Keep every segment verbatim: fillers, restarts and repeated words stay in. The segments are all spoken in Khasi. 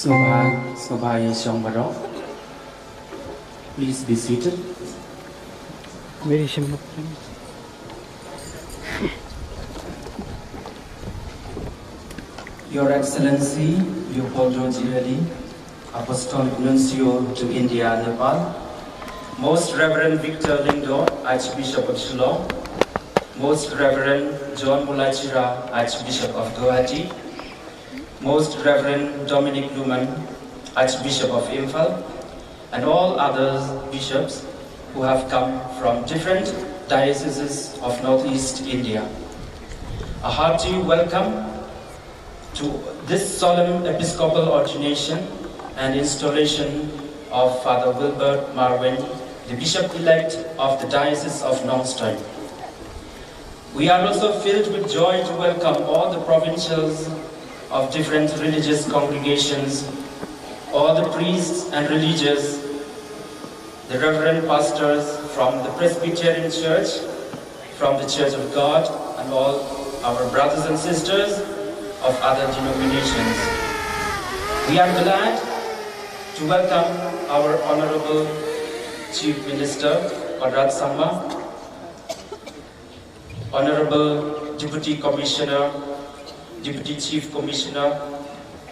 Sngewbha, sngewbha ïa shong baroh. Please be seated. Very simple. Your Excellency Leopoldo G. Heli, Apostolic Nuncio to India, Nepal, Most Reverend Victor Lyngdoh, Archbishop of Shillong, Most Reverend John Mulla Chira, Archbishop of Guwahati, Most Reverend Dominic Luman, Archbishop of Imphal, and all other bishops who have come from different dioceses of Northeast India. A hearty welcome to this solemn episcopal ordination and installation of Father Wilbert Marwin, the Bishop-elect of the Diocese of Nongstoin. We are also filled with joy to welcome all the provincials of different religious congregations, all the priests and religious, the reverend pastors from the Presbyterian Church, from the Church of God, and all our brothers and sisters of other denominations. We are glad to welcome our Honorable Chief Minister, Conrad Sangma, Honorable Deputy Commissioner, Deputy Chief Commissioner,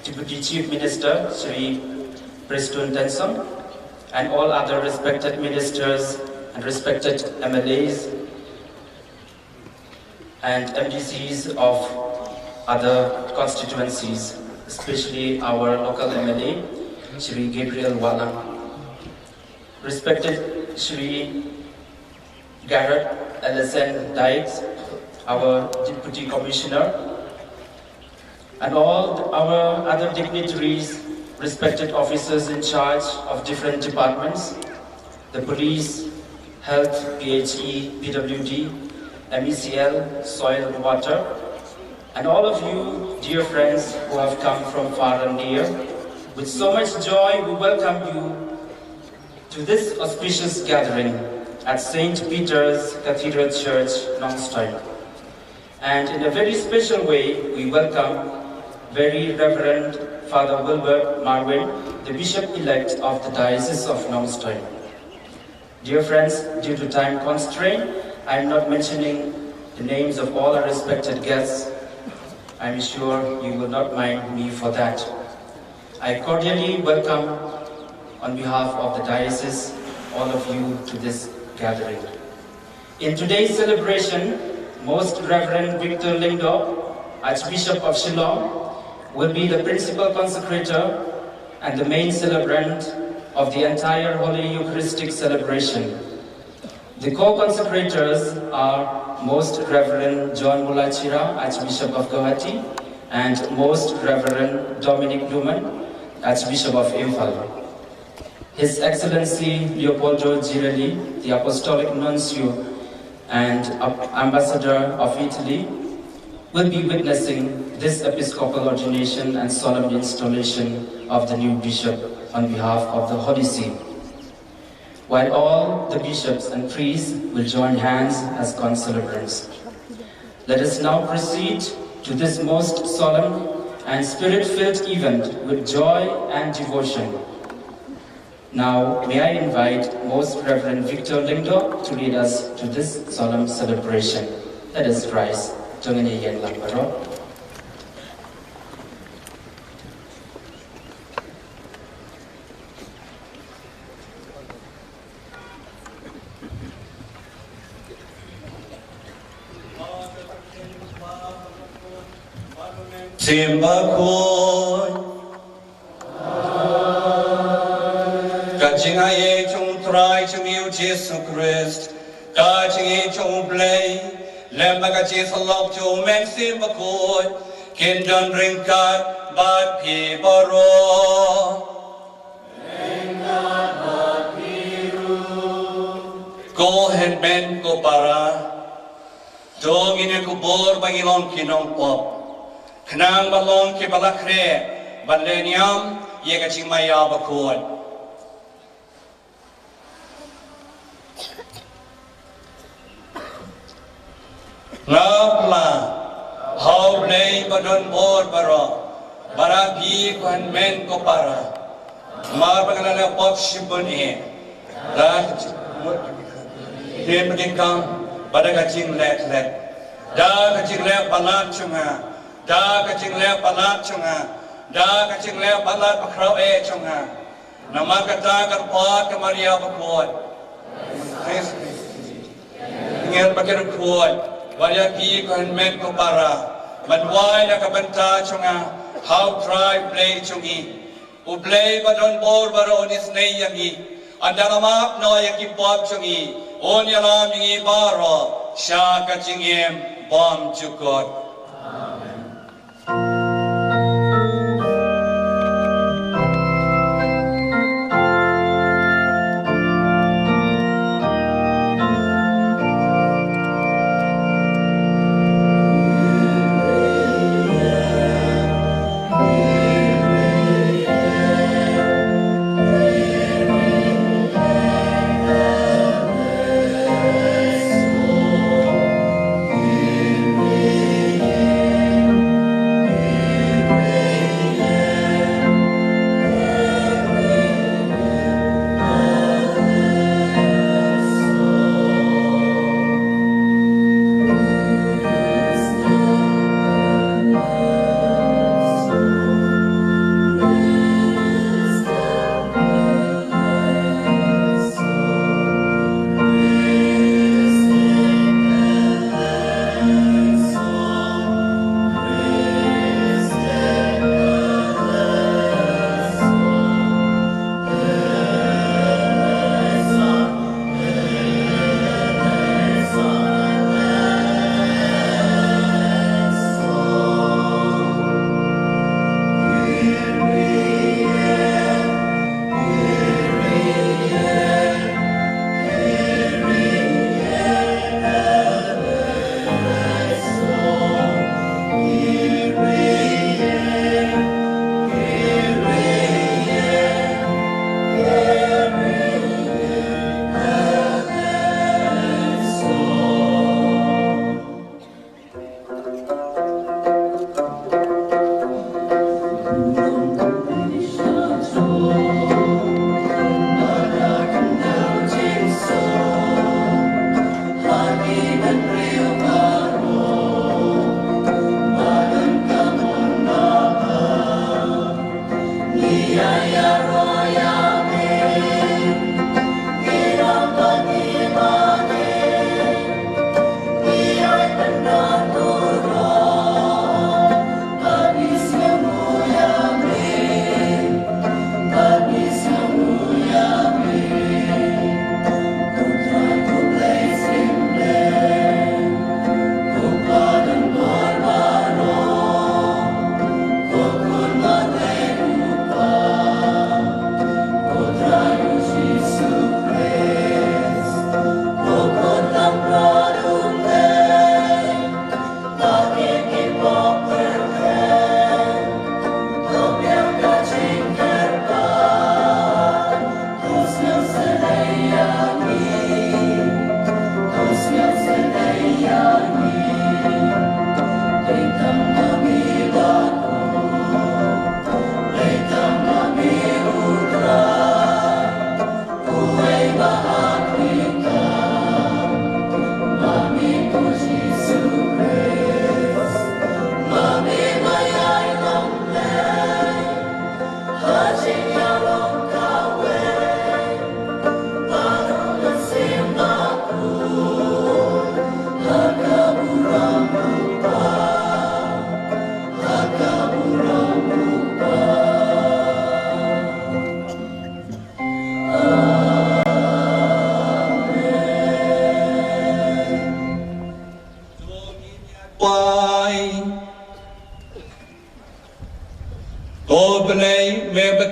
Deputy Chief Minister, Shri Prestone Tynsong, and all other respected ministers and respected M L As and M D Cs of other constituencies, especially our local M L A, Shri Gabriel Wahlang. Respected Shri Garrod L S N Dykes, our Deputy Commissioner, and all our other dignitaries, respected officers in charge of different departments, the police, Health, P H E, P W D, M E C L, Soil and Water, and all of you, dear friends who have come from far and near. With so much joy, we welcome you to this auspicious gathering at Saint Peter's Cathedral Church, Nongstoin. And in a very special way, we welcome Very Reverend Father Wilbert Marwin, the Bishop-elect of the Diocese of Nongstoin. Dear friends, due to time constraint, I am not mentioning the names of all our respected guests. I am sure you will not mind me for that. I cordially welcome, on behalf of the diocese, all of you to this gathering. In today's celebration, Most Reverend Victor Lyngdoh, Archbishop of Shillong, will be the principal consecrator and the main celebrant of the entire Holy Eucharistic celebration. The co-consecrators are Most Reverend John Mulachira, Archbishop of Guwahati, and Most Reverend Dominic Newman, Archbishop of Imphal. His Excellency Leopoldo Girelli, the Apostolic Nuncio and Ap- Ambassador of Italy, will be witnessing this episcopal ordination and solemn installation of the new bishop on behalf of the Holy See, while all the bishops and priests will join hands as concelebrants. Let us now proceed to this most solemn and spirit-filled event with joy and devotion. Now, may I invite Most Reverend Victor Lyngdoh to lead us to this solemn celebration. Let us rise. To ngin ïa ïeng lang baroh. Symbai. Ka jingaiei jong u Trai jong ngi u Jisu Khrist, ka jingïeit jong u Blei, lem bad ka jingïasyllok jong u Mynsiem Bakhuid, kin don ryngkat bad phi baroh. Ko hynmen ko para, to ngin ïakubur ba ngi long ki nongpop, khnang ba long kiba la khreh ban leh niam ïa ka jingmaïa bakhuid. Nga pla ha u Blei ba don bor baroh, bad ha phi ko hynmen ko para, namar ba nga la leh pop shibun eh. Da ka jingmut kin ba kin kam, bad da ka jingleh klet, da ka jingleh palat jong nga, da ka jingleh palat jong nga, da ka jingleh palat bakhraw eh jong nga. Namar kata ka kyrpad ka Maria bakhuid, ngeit ba kin khuid, wat ïa phi ko hynmen ko para, ban wai na ka bynta jong nga ha u Trai Blei jong ngi. U Blei ba don bor baroh un isynei ïa ngi, un da la map noh ïa ki pop jong ngi, un ïalam ïa ngi baroh sha ka jingim bymjukut.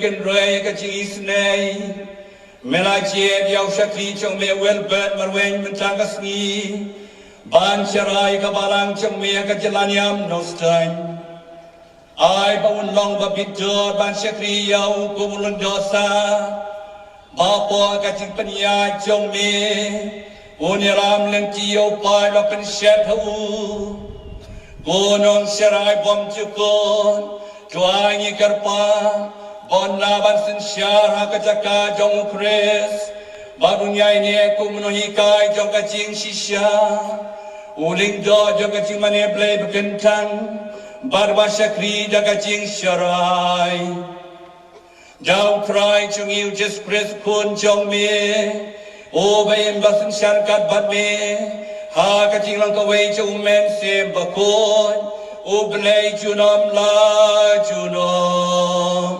Kynrei ka jingisynei, me la jied ïa u shakri jong me Wilbert Marwein mynta ka sngi ban sharai ka balang jong me ka jylla niam Nongstoiñ. Ai ba un long ba bit dor ban shakri ïa u kum u lyngdoh sah, ba hapoh ka jingpynïaid jong me un ïalam lynti ïa u paid ba pynshet ha u. Ko Nongsharai bymjukut, to ai ngi kyrpad ban lah ban synshar ha ka jaka jong u Khrist, bad un ïaineh kum u nonghikai jong ka jingshisha, u lyngdoh jong ka jingmane Blei ba kyntang, bad ba shakri da ka jingsharai. Da u Trai jong ngi u Jisu Khrist Khun jong me, u ba im ba synshar ryngkat bad me ha ka jinglong kawei jong u Mynsiem Bakhuid, U Blei junom la junom.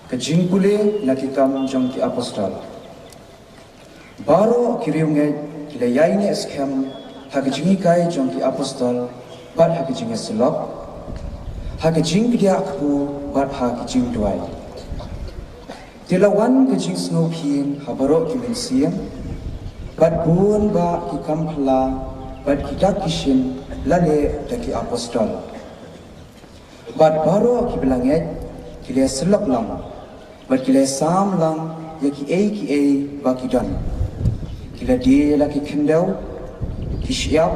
Ka jingpule na ki Kam jong ki Apostol. Baroh ki riewngeit ki la ïaineh skhem ha ka jinghikai jong ki apostol bad ha ka jingïasyllok, ha ka jingkdiah kpu bad ha ka jingduwai. Te la wan ka jingsngewphim ha baroh ki mynsiem, bad bun bah ki kam phylla bad ki dak ki shin la leh da ki apostol. Bad baroh kiba la ngeit ki la syllok lang, bad ki la sam lang ïa kiei kiei ba ki don. Ki la die la ki khyndew, ki shyiap,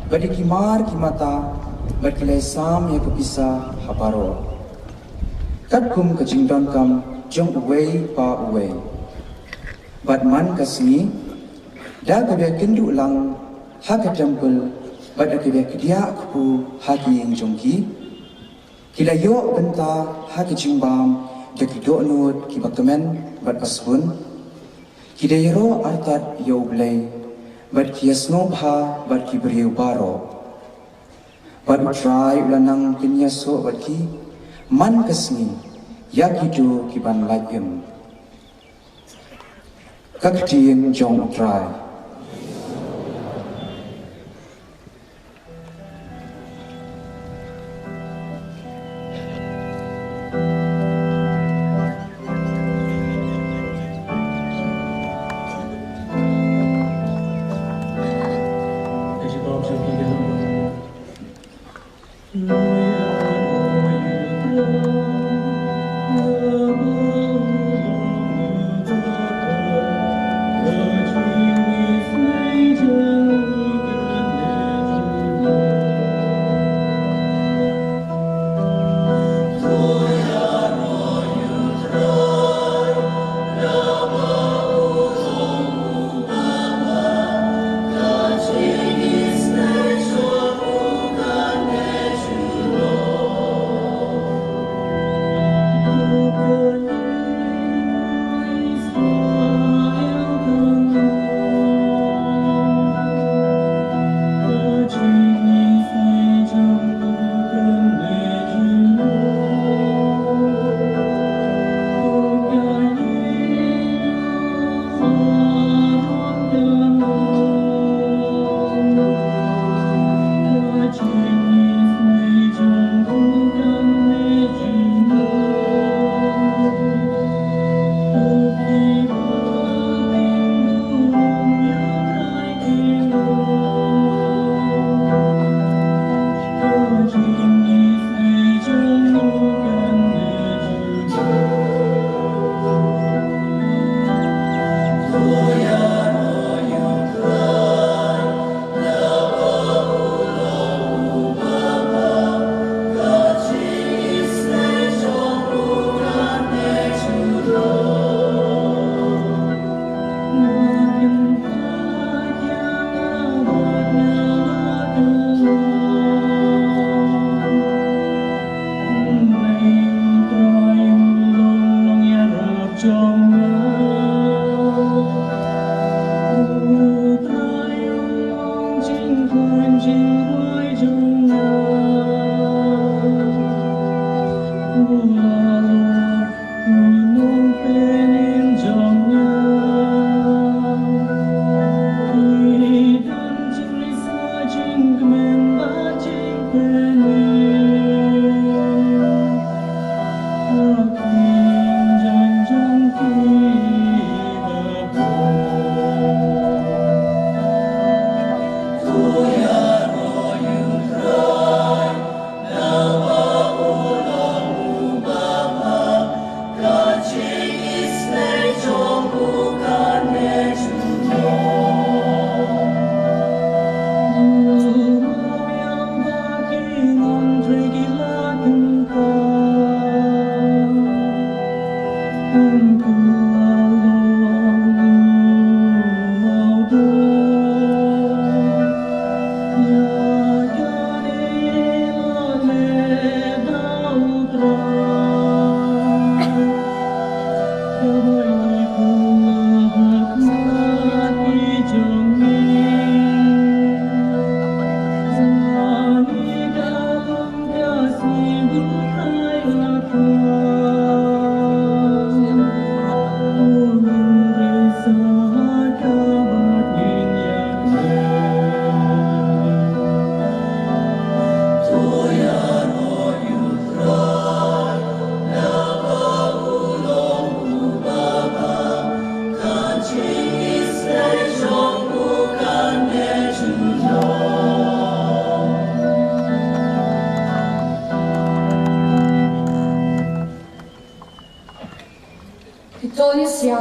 bad ïa ki mar ki mata, bad ki la sam ïa ka pisa ha baroh, katkum ka jingdonkam jong uwei pa uwei. Bad man ka sngi, da kaba kynduh lang ha ka templ, bad da kaba kdiah kpu ha ki ïing jong ki, ki la ïoh bynta ha ka jingbam da ki dohnud kiba kmen bad ba sbun. Ki da ïaroh artat ïa U Blei, bad ki ïasngewbha bad ki briew baroh. Bad U Trai u la nang pynïasoh bad ki man ka sngi ïa kito kiban lait im. Ka ktien jong U Trai.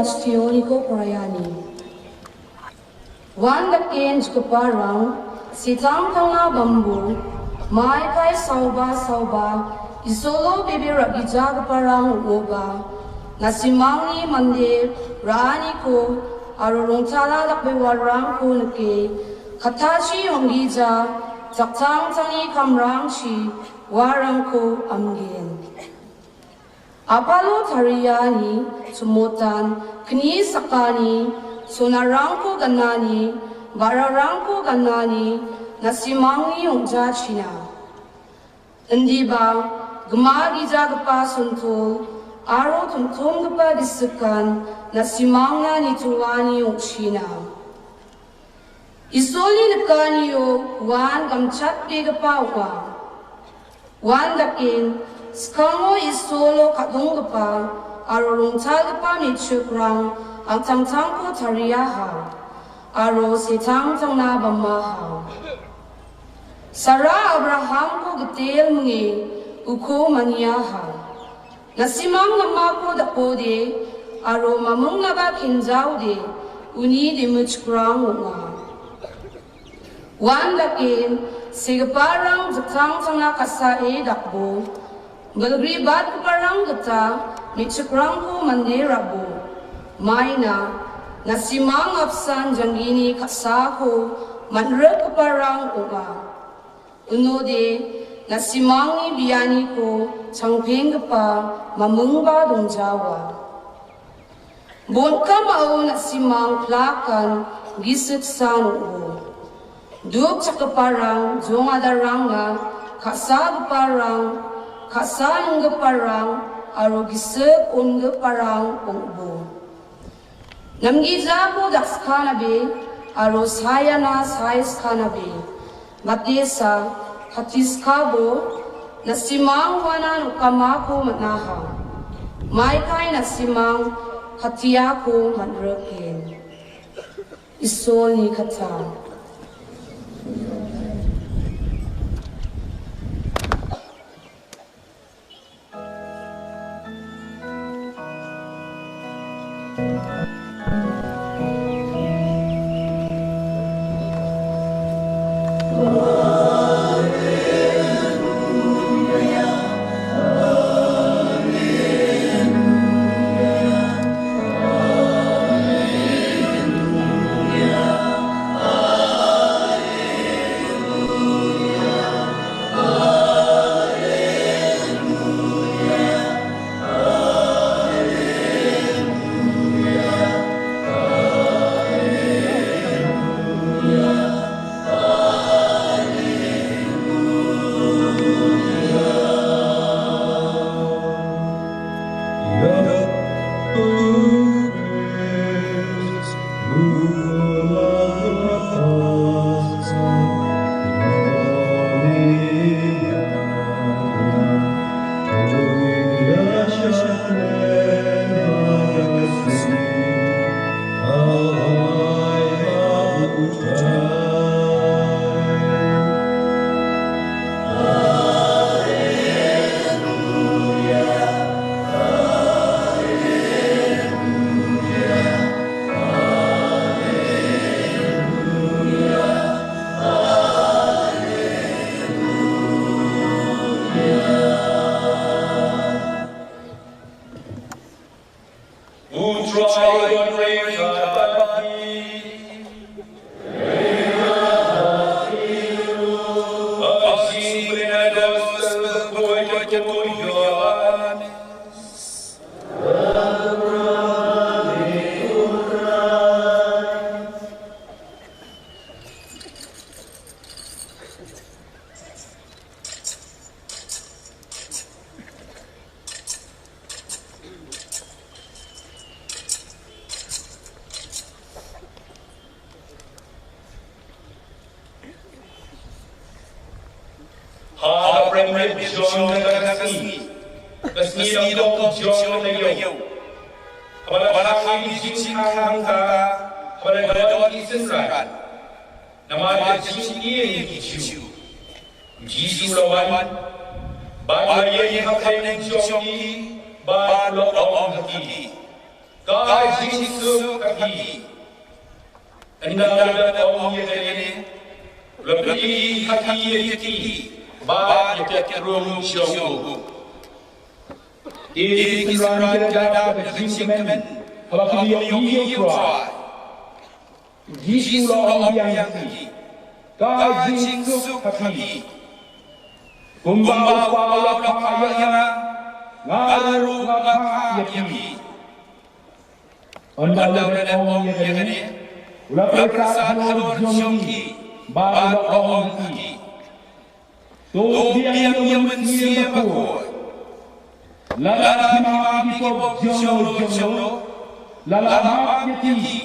Teoniko Parayani. Wan da kin jkpa rang, sitang tang na bambu, mai kai sauba sauba, isolo bebe ragi ja kpa rang uba, na simang ni mande, rani ko, aro rong tala dak be warang ko neke, katachi onggi ja, tak tang tang ni kamrang chi, warang ko amgen. Apalo tariani, semotan, kni sakani, sonarangko ganani, bararangko ganani, nasimangni ongja china. Indiba, gma gija gpa sontul, aro tumtum gpa disekan, nasimangna nituani ongchina. Isoli lekani yo wan gamchat pe gpa wa. Wan dakin, skango isolo kadung gpa, aro rongcha gpa michuk rang, ang tang tang ko tariaha. Aro setang tang na bamaha. Sarah Abraham ko getel mngi, uko maniaha. Nasimang nama ko dako de, aro mamung naba kinjau de, uni de muchkrang unga. Wan dakin, sigaparang jatang tanga kasa e dakbo, belgri bat kaparang gata, michkrang ko mande rabo. Maina, nasimang apsan jangini kasa ko, manrek kaparang unga. Unode, nasimang ni biani ko, changpeng gpa, mamung ba dongjawa. Bon kama u nasimang plakan, gisik san u. Duk chakaparang, jong adarang nga, kasa gaparang, kasa nung gaparang, aro gisik un gaparang ong bu. Namgi jabo dak skana be, aro sayana sai skana be. Matesa, hatiska bo, nasimang wana nukamako manaha. Maikai nasimang, hatiako manreken. Isol ni kata. Ha ka prem rep jong ka sngi, ka sngi dong jong ka ïew. Haba la khang ïa ki jingkhang hangta, haba la don ki synran. Namar ka jingïeit ïa ki Jiw. U Jisu u la wan, bad u la ïeng ha pdeng jong ki, bad u la ong ha ki. Ka jingsuk ha phi. Ynda u la ong ïa kane, u la pyni ha ki ïa ki bad ïa ka krung jong u. Te ki synran ki la dap da ka jingkmen haba ki la ïohi ïa u Trai. Jisu u la ong biang ha ki, ka jingsuk ha phi. Kumba u Kpa u la phah ïa nga, nga ruh nga phah ïa phi. Ynda u la ong ïa kane, u la pyrsad halor jong ki bad u la ong ha ki, to biang ïa u Mynsiem Bakhuid. Lada phi map ïa ki pop jongno jongno, la la map ïa ki.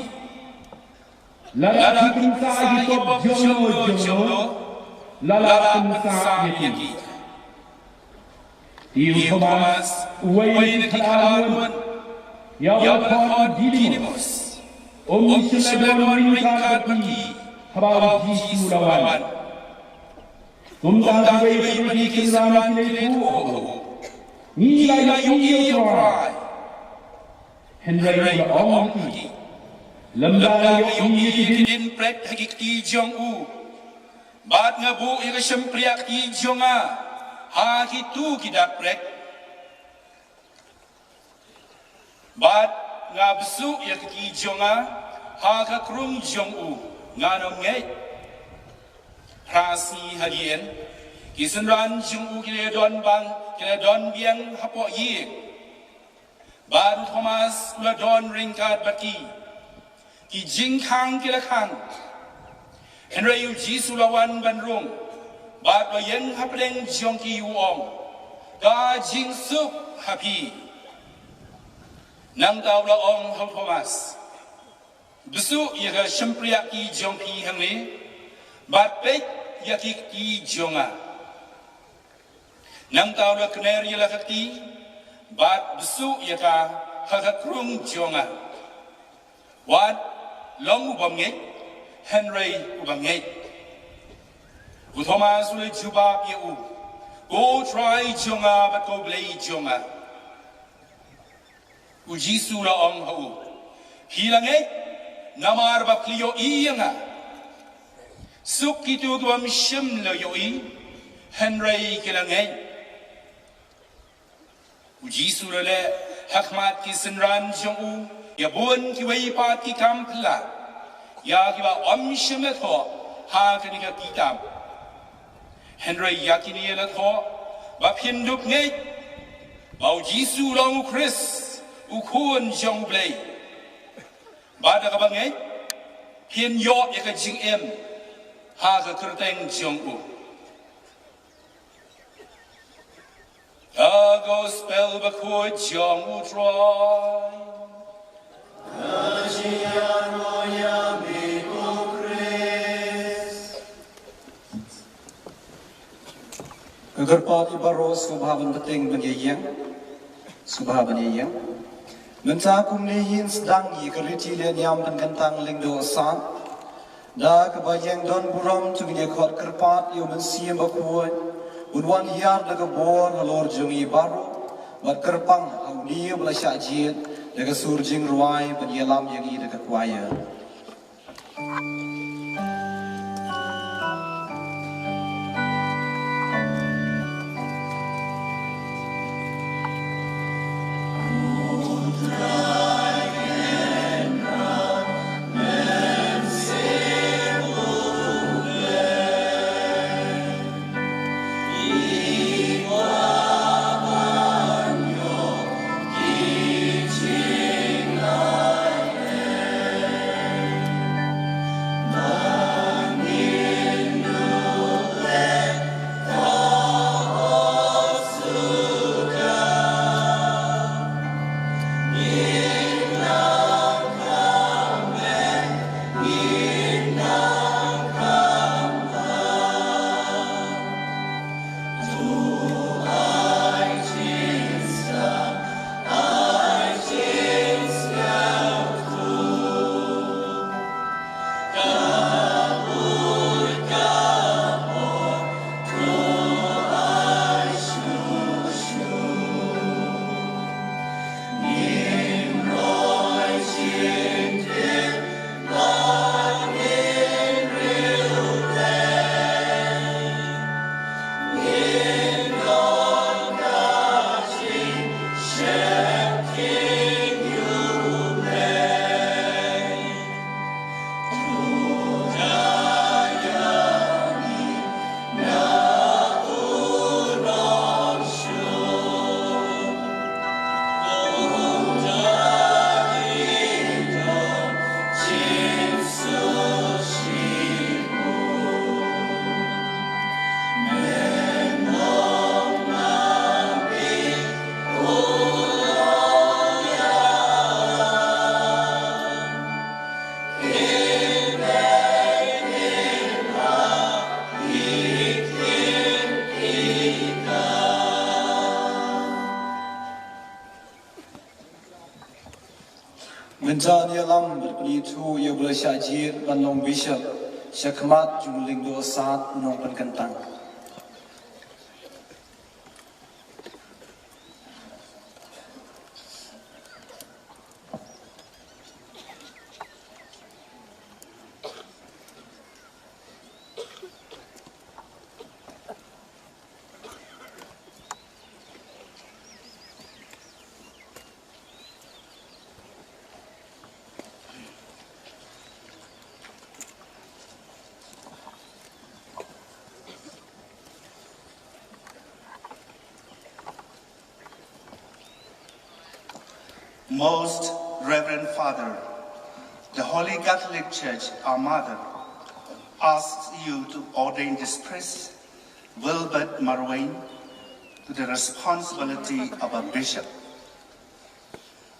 Lada phi pynsah ïa ki pop jongno jongno, la la pynsah ïa ki. Te u Thomas, uwei na ki khatar, ïa u la khot u Didimus, um shym la don ryngkat bad ki haba u Jisu u la wan. Kumta kiwei pat na ki synran ki la ïathuh ha u, ngi la ïohi ïa u Trai. Hynrei u la ong ha ki, lymda nga ïohi ïa ki diengprek ha ki kti jong u, bad nga buh ïa ka shympriahkti jong nga ha kito ki dakprek, bad nga bsuh ïa ka kti jong nga ha ka krung jong u, ngan ym ngeit. Phra sngi hadien, ki synran jong u ki la don bang, ki la don biang hapoh ïing. Bad u Thomas u la don ryngkat bad ki. Ki jingkhang ki la khang, hynrei u Jisu u la wan ban rung, bad u la ïeng hapdeng jong ki, u ong, ka jingsuk ha phi. Nangta u la ong ha u Thomas, bsuh ïa ka shympriahkti jong phi hangne, bad peit ïa ki kti jong nga. Nangta u la kner ïa la ka kti, bad bsuh ïa ka ha ka krung jong nga. Wat long u bym ngeit, hynrei u ba ngeit. U Thomas u la jubab ïa u, ko Trai jong nga bad ko Blei jong nga. U Jisu u la ong ha u, phi la ngeit namar ba phi la ïohi ïa nga. Suk kito ki bym shym la ïohi, hynrei ki la ngeit. U Jisu u la leh ha khmat ki synran jong u ïa bun kiwei pat ki kam phylla, ïa kiba ym shym la thoh ha kane ka kitab. Hynrei ïa kine la thoh, ba phin dup ngeit ba u Jisu u long u Khrist, u Khun jong u Blei. Bad da kaba ngeit, phin ïoh ïa ka jingim ha ka kyrteng jong u. Ka Gospel Bakhuid jong u Trai. Ka jingïaroh ïa me ko Khrist. Ka kyrpad ïa baroh, sngewbha ban bteng ban ïa ïeng. Sngewbha ban ïa ïeng. Mynta kumne ngin sdang ïa ka riti leh niam pynkyntang lyngdoh san. Da kaba ïeng don burom to ngin ïa khot kyrpad ïa u Mynsiem Bakhuid un wan hiar da ka bor halor jong ngi baroh, bad kyrpang ha une uba la shah jied da ka sur jingrwai ban ïalam ïa ngi da ka choir. Jan ïalam bad pynithuh ïa u ba la shah jied ban long bishop shakhmat jong u lyngdoh sad u nongpynkyntang. Most Reverend Father, the Holy Catholic Church, our Mother, asks you to ordain this priest, Wilbert Marwein, to the responsibility of a bishop.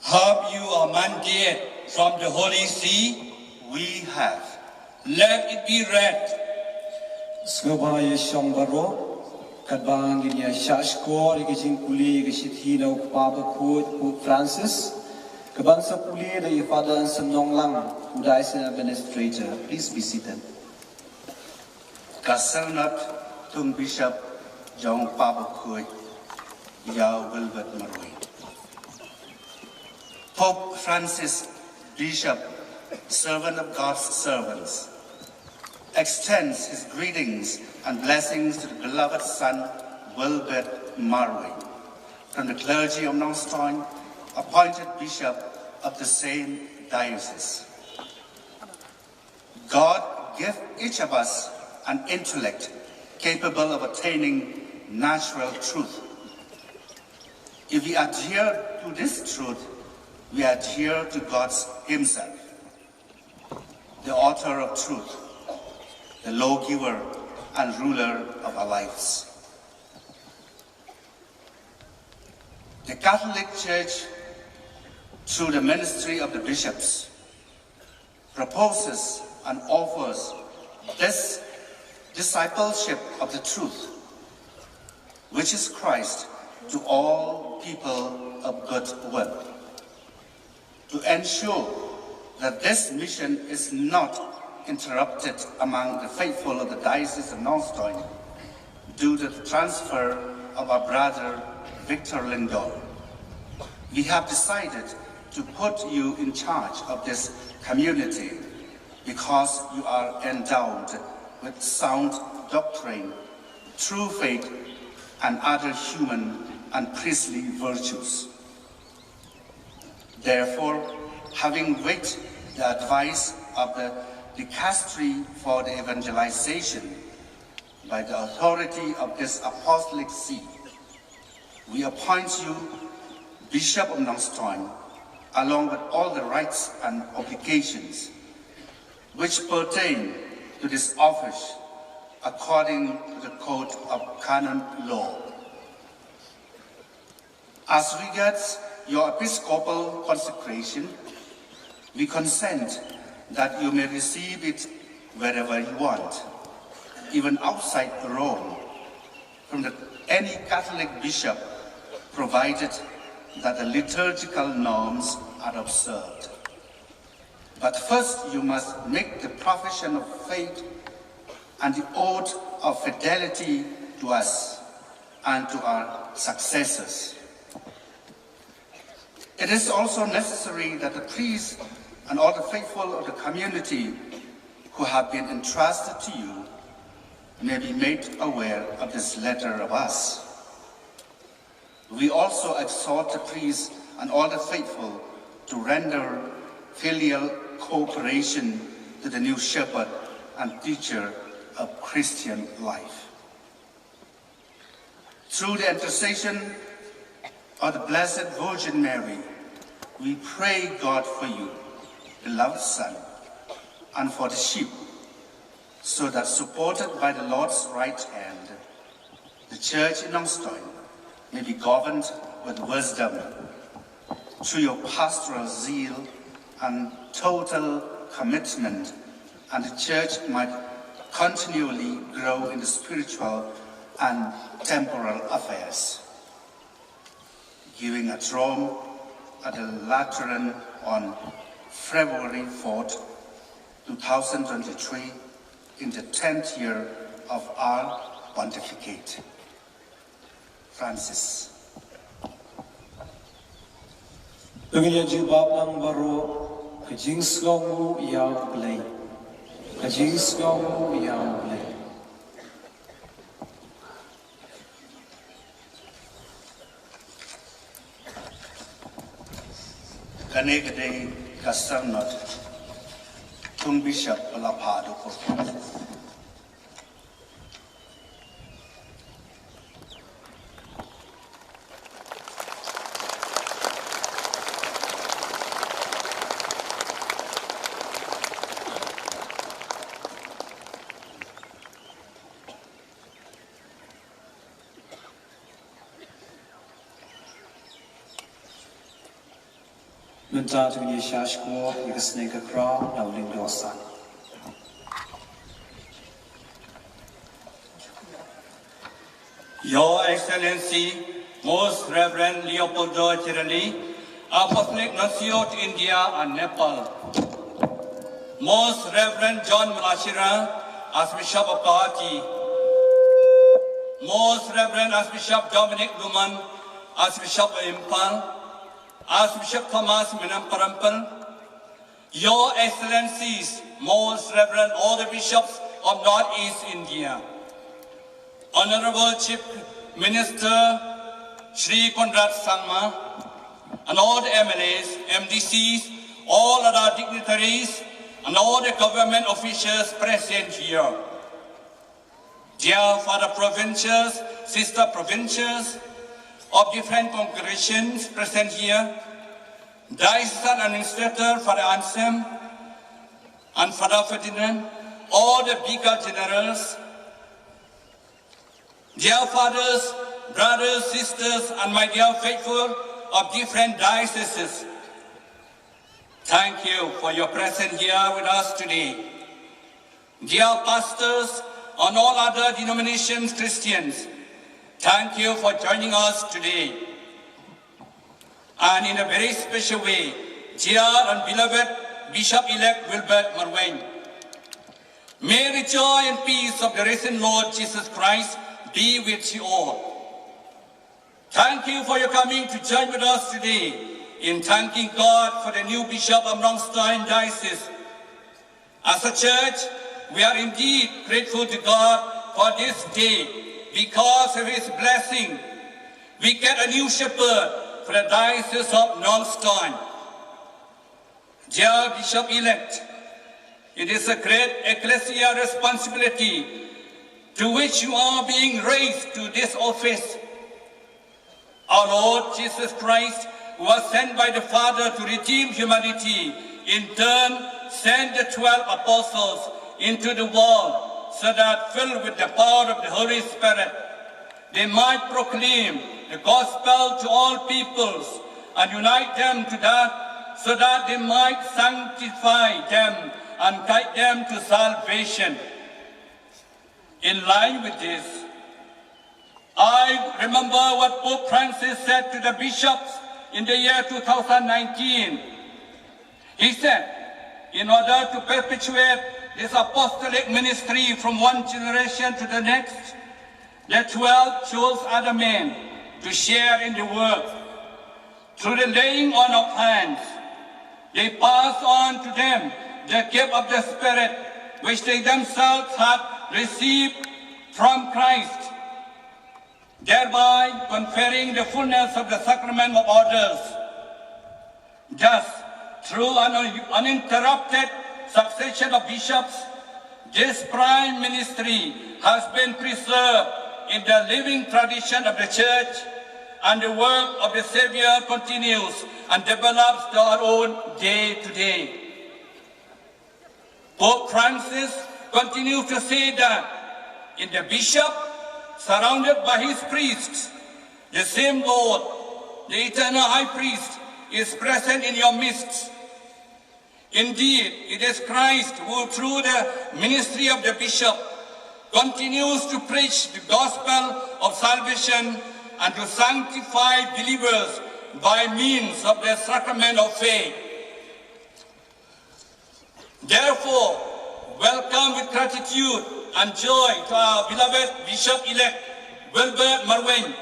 Have you a mandate from the Holy See? We have. Let it be read. Sngewbha ïa shong baroh, katba ngin ïa shah shkor ïa ka jingpule ïa ka shithi na u Kpa Bakhuid Pope Francis, ka ban sa pule da i Father Anson Nonglang, u Diocesan Administrator. Please be seated. Ka sernat thung bishop jong Kpa Bakhuid ïa u Wilbert Marwein. Pope Francis, Bishop, servant of God's servants, extends his greetings and blessings to the beloved son, Wilbert Marwein, from the clergy of Nongstoin, appointed bishop of the same diocese. God give each of us an intellect capable of attaining natural truth. If we adhere to this truth, we adhere to God Himself, the author of truth, the lawgiver and ruler of our lives. The Catholic Church, through the ministry of the bishops, proposes and offers this discipleship of the truth, which is Christ, to all people of good will, to ensure that this mission is not interrupted among the faithful of the Diocese of Nongstoin due to the transfer of our brother Victor Lyngdoh. We have decided to put you in charge of this community because you are endowed with sound doctrine, true faith, and other human and priestly virtues. Therefore, having weighed the advice of the Dicastery for the Evangelization by the authority of this Apostolic See, we appoint you Bishop of Nongstoin, along with all the rights and obligations which pertain to this office according to the Code of Canon Law. As regards your episcopal consecration, we consent that you may receive it wherever you want, even outside Rome, from the, any Catholic bishop, provided that the liturgical norms are observed. But first you must make the profession of faith and the oath of fidelity to us and to our successors. It is also necessary that the priests and all the faithful of the community who have been entrusted to you may be made aware of this letter of us. We also exhort the priests and all the faithful to render filial cooperation to the new shepherd and teacher of Christian life. Through the intercession of the Blessed Virgin Mary, we pray God for you, beloved Son, and for the sheep, so that, supported by the Lord's right hand, the Church in Nongstoin may be governed with wisdom through your pastoral zeal and total commitment, and the Church might continually grow in the spiritual and temporal affairs. Giving at Rome, at the Lateran on February fourth, two thousand twenty-three, in the tenth year of our pontificate. Francis. To ngin ïa jubab lang baroh, ka jingsngewnguh ïa U Blei. Ka jingsngewnguh ïa U Blei. Kane ka dei ka synod Thung Bishop ba la phah da u Pope Francis. Mynta to ngin ïa shahshkor ïa ka sneng ka khraw na u lyngdoh san. Your Excellency, Most Reverend Leopoldo Cherali, Apostolic Nuncio to India and Nepal. Most Reverend John Malashira, Archbishop of Guwahati. Most Reverend Archbishop Dominic Numan, Archbishop of Imphal. Archbishop Thomas Menamparampil, Your Excellencies, Most Reverend all the Bishops of Northeast India, Honorable Chief Minister Shri Conrad Sangma, and all the M L As, M D Cs, all other dignitaries, and all the government officials present here. Dear Father Provincials, Sister Provincials of different congregations present here, Diocesan Administrator Father Anselm and Father Ferdinand, all the Vicar Generals, dear fathers, brothers, sisters, and my dear faithful of different dioceses, thank you for your presence here with us today. Dear pastors and all other denominations Christians, thank you for joining us today. And in a very special way, dear and beloved Bishop-elect Wilbert Marwein, may the joy and peace of the risen Lord Jesus Christ be with you all. Thank you for your coming to join with us today in thanking God for the new Bishop of Nongstoin Diocese. As a church, we are indeed grateful to God for this day. Because of His blessing, we get a new shepherd for the Diocese of Nongstoin. Dear Bishop-elect, it is a great ecclesia responsibility to which you are being raised to this office. Our Lord Jesus Christ, who was sent by the Father to redeem humanity, in turn sent the twelve apostles into the world so that, filled with the power of the Holy Spirit, they might proclaim the gospel to all peoples and unite them to that, so that they might sanctify them and guide them to salvation. In line with this, I remember what Pope Francis said to the bishops in the year two thousand nineteen. He said, in order to perpetuate this apostolic ministry from one generation to the next, the twelve chose other men to share in the work. Through the laying on of hands, they passed on to them the gift of the Spirit, which they themselves had received from Christ, thereby conferring the fullness of the sacrament of orders. Thus, through an un-, uninterrupted succession of bishops, this prime ministry has been preserved in the living tradition of the Church, and the work of the Savior continues and develops their own day to day. Pope Francis continues to say that in the bishop, surrounded by his priests, the same Lord, the eternal high priest, is present in your midst. Indeed, it is Christ who, through the ministry of the bishop, continues to preach the gospel of salvation and to sanctify believers by means of the sacrament of faith. Therefore, welcome with gratitude and joy to our beloved Bishop-elect Wilbert Marwein,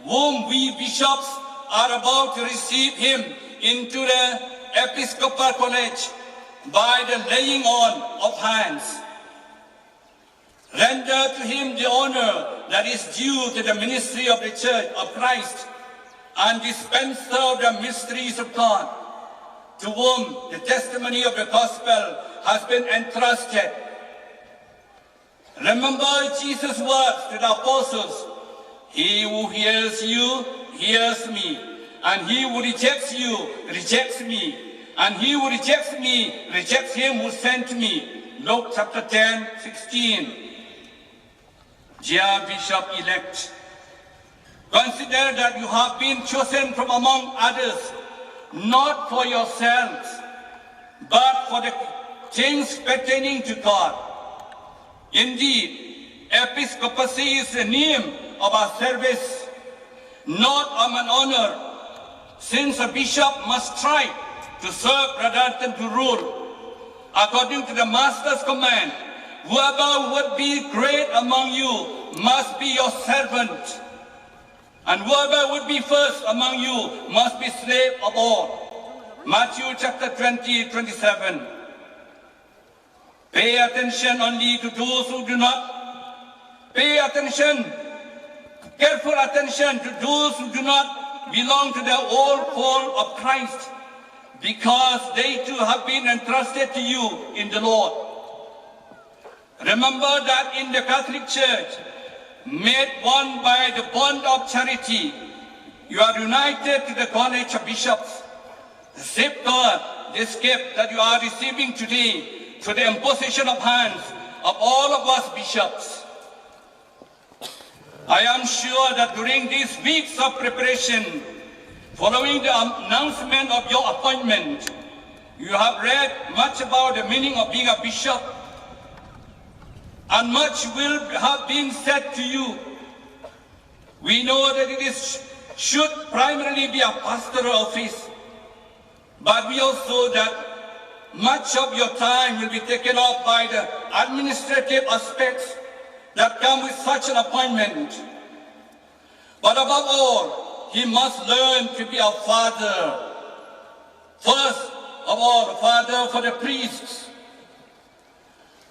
whom we bishops are about to receive him into the Episcopal College by the laying on of hands. Render to him the honor that is due to the ministry of the Church of Christ and dispenser of the mysteries of God, to whom the testimony of the gospel has been entrusted. Remember Jesus' words to the apostles: "He who hears you hears me, and he who rejects you rejects me, and he who rejects me rejects him who sent me." Luke chapter ten, sixteen. Dear Bishop-elect, consider that you have been chosen from among others, not for yourselves, but for the things pertaining to God. Indeed, episcopacy is the name of our service, not of an honor, since a bishop must strive to serve rather than to rule. According to the Master's command, "Whoever would be great among you must be your servant, and whoever would be first among you must be slave of all." Matthew chapter twenty, twenty-seven. Pay attention only to those who do not pay attention, careful attention to those who do not belong to the whole fold of Christ, because they too have been entrusted to you in the Lord. Remember that in the Catholic Church, made one by the bond of charity, you are united to the College of Bishops. Safeguard this gift that you are receiving today through the imposition of hands of all of us bishops. I am sure that during these weeks of preparation, following the announcement of your appointment, you have read much about the meaning of being a bishop, and much will have been said to you. We know that it is, should primarily be a pastoral office, but we also that much of your time will be taken up by the administrative aspects that come with such an appointment. But above all, he must learn to be a father. First of all, a father for the priests.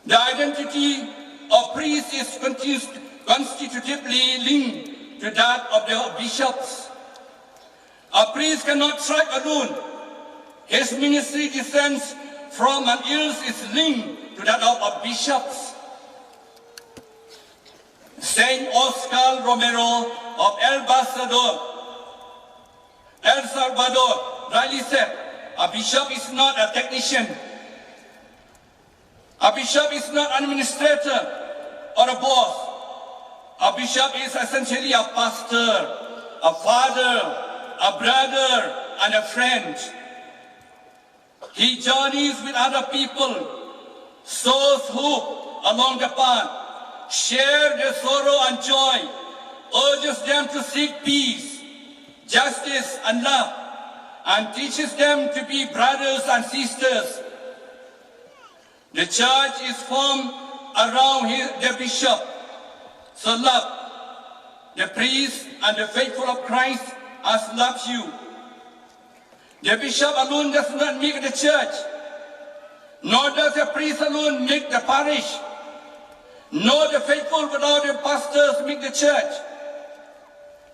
The identity of priests is constitu-, constitutively linked to that of the bishops. A priest cannot thrive alone. His ministry descends from and is linked to that of a bishop's. Saint Oscar Romero of El Salvador, El Salvador, rightly said, "A bishop is not a technician. A bishop is not an administrator or a boss. A bishop is essentially a pastor, a father, a brother, and a friend." He journeys with other people, sows hope along the path, shares their sorrow and joy, urges them to seek peace, justice, and love, and teaches them to be brothers and sisters. The church is formed around his, the bishop. So love the priest and the faithful of Christ as loves you. The bishop alone does not make the church, nor does the priest alone make the parish, nor the faithful without the pastors make the church.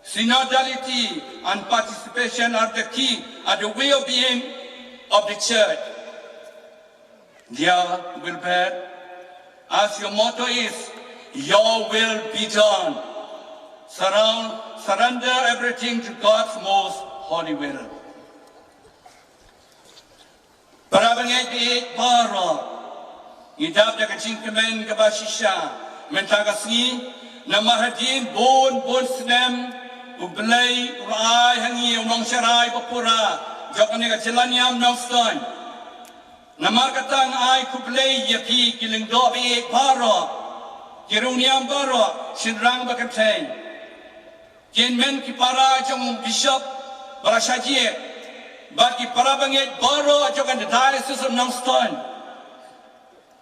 Synodality and participation are the key, are the way of being of the church. Dear Wilbert, as your motto is, "Your will be done," surround, surrender everything to God's most holy will. Para bangeit baroh, ngi dap da ka jingkmen kaba shisha mynta ka sngi, namar hadien bun bun snem U Blei u la ai ha ngi u nongsharai bapura jong kane ka jylla niam Nongstoiñ. Namar kata nga ai khublei ïa phi ki lyngdoh baieit baroh, ki riewniam baroh, shynrang ba kynthei, ki hynmen ki para jong u bishop ba la shah jied, bad ki para bangeit baroh jong ka Diocese of Nongstoiñ.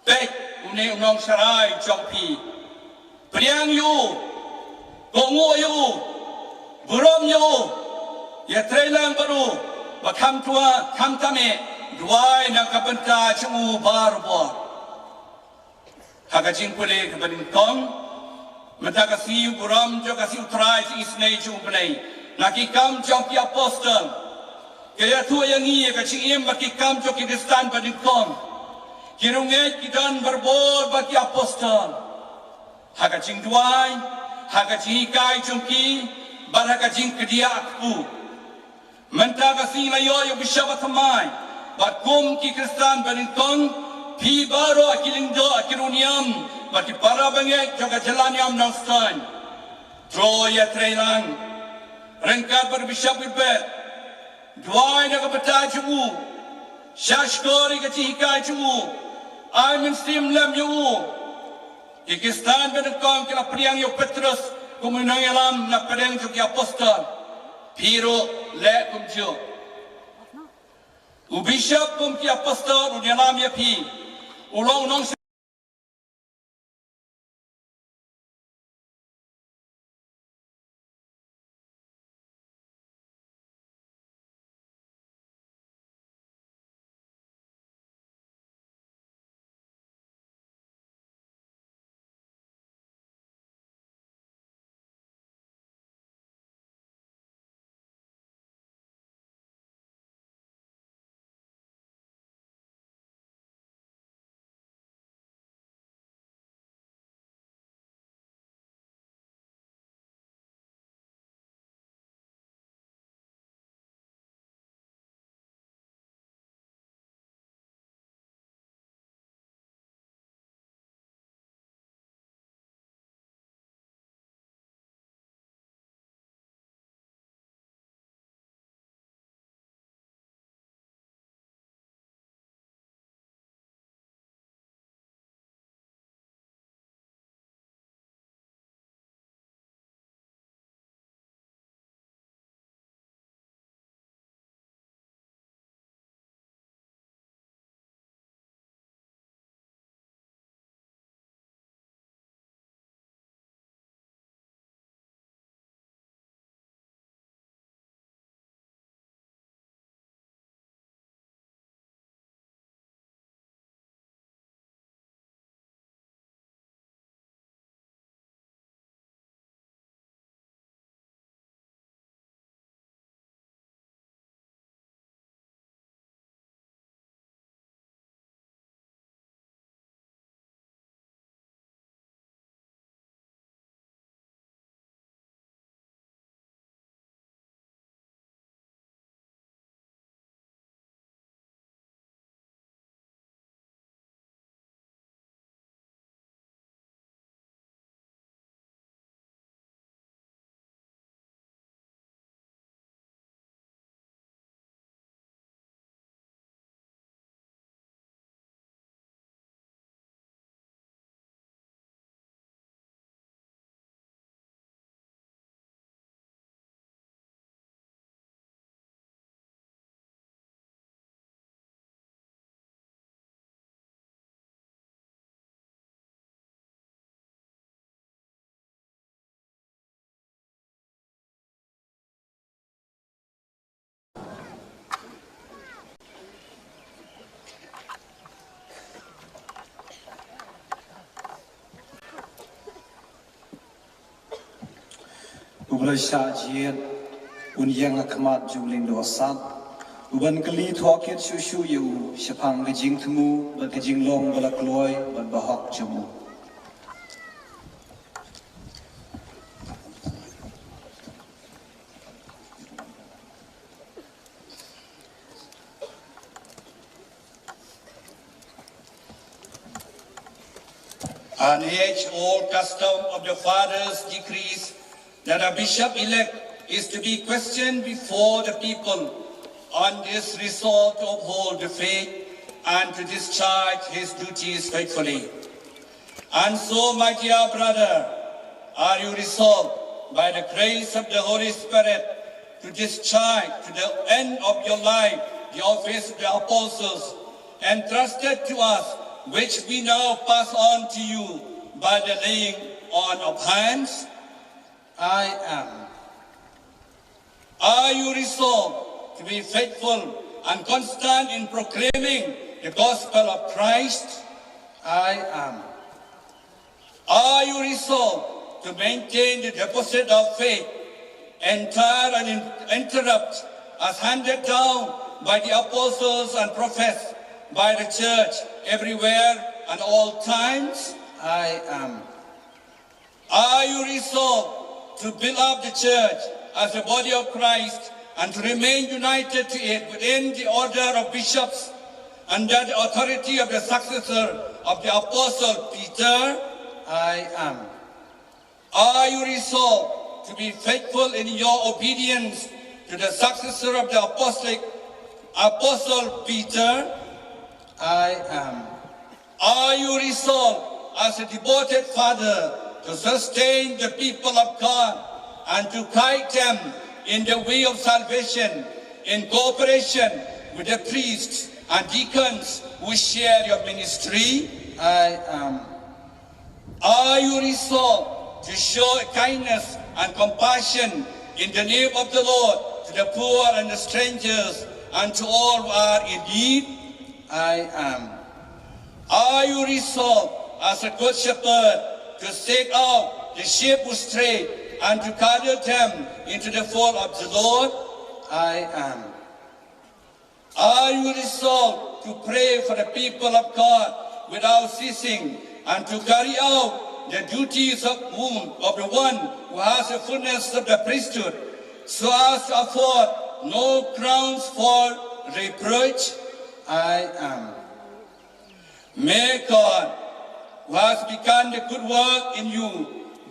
Peit, une u nongsharai jong phi. Pdiang ïa u, kohnguh ïa u, burom ïa u, ïatreilang bad u, bad khamtam, khamtam eh, duwai na ka bynta jong u barabor. Ha ka jingpule kaba nyngkong, mynta ka sngi u burom jong ka sngi u Trai, jingisynei jong u Blei, na ki Kam jong ki Apostol, ka ïathuh ïa ngi ïa ka jingim bad ki kam jong ki Khristan banyngkong. Ki riewngeit ki don barabor bad ki apostol ha ka jingduwai, ha ka jinghikai jong ki, bad ha ka jingkdiah kpu. Mynta ka sngi la ïoh ïa u Bishop Bathymmai bad kum ki Khristan banyngkong, phi baroh ki lyngdoh, ki riewniam bad ki para bangeit jong ka jylla niam Nongstoiñ, to ïatreilang ryngkat bad u Bishop Wilbert. Duwai na ka bynta jong u, shahshkor ïa ka jinghikai jong u, ai mynsiem lem ïa u. Ki Khristan banyngkong ki la pdiang ïa u Petrus kum u nongïalam na pdeng jong ki apostol. Phi ruh leh kumjuh. U Bishop kum ki apostol un ïalam ïa phi. U long u nong U Blei shah jied, un ïeng ha khmat jong u Lyngdoh Sap, u ban kylli thoh kit shuh shuh ïa u shaphang ka jingthmu bad ka jinglong ba la kloi bad ba hok jong u. And H, all custom of the fathers decrees that a bishop elect is to be questioned before the people on his resolve to uphold the faith and to discharge his duties faithfully. And so, my dear brother, are you resolved by the grace of the Holy Spirit to discharge to the end of your life the office of the apostles entrusted to us which we now pass on to you by the laying on of hands. I am. Are you resolved to be faithful and constant in proclaiming the gospel of Christ? I am. Are you resolved to maintain the deposit of faith, entire and uninterrupted, as handed down by the apostles and prophets by the church everywhere and all times? I am. Are you resolved to build up the church as a body of Christ and to remain united to it within the order of bishops under the authority of the successor of the apostle Peter? I am. Are you resolved to be faithful in your obedience to the successor of the apostolic apostle Peter? I am. Are you resolved as a devoted father to sustain the people of God and to guide them in the way of salvation in cooperation with the priests and deacons who share your ministry? I am. Are you resolved to show kindness and compassion in the name of the Lord to the poor and the strangers and to all who are in need? I am. Are you resolved as a good shepherd to seek out the sheep who stray and to gather them into the fold of the Lord? I am. Are you resolved to pray for the people of God without ceasing and to carry out the duties of whom, of the one who has the fullness of the priesthood, so as to afford no grounds for reproach? I am. May God, who has begun the good work in you,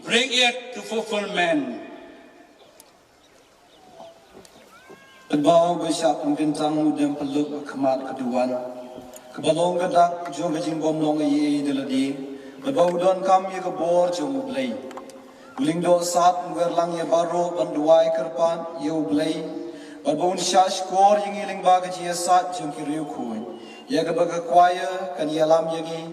bring it to fulfillment. Ba u ba shah pynkyntang u dem pynlut ha khmat ka duwan, kaba long ka dak jong ka jingbym long ei ei da lade, bad ba u donkam ïa ka bor jong U Blei. U lyngdoh sad un wer lang ïa baroh ban duwai kyrpad ïa U Blei, bad ba un shah shkor ïa ngi lyngba ka jingïasaid jong ki riewkhuid, ïa kaba ka choir kan ïalam ïa ngi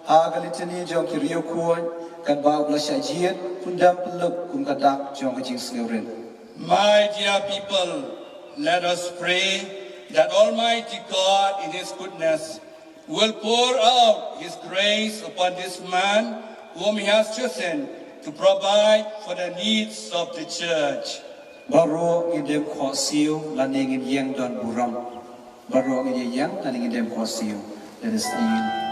ha ka litany jong ki riewkhuid, katba u la shah jied, un dem pynlut kum ka dak jong ka jingsngewrit. My dear people, let us pray that Almighty God, in His goodness, will pour out His grace upon this man whom He has chosen to provide for the needs of the church. Baroh ngin dem khohsiew, lane ngin ïeng don burom. Baroh ngin ïeng, lane ngin dem khohsiew. Let us kneel.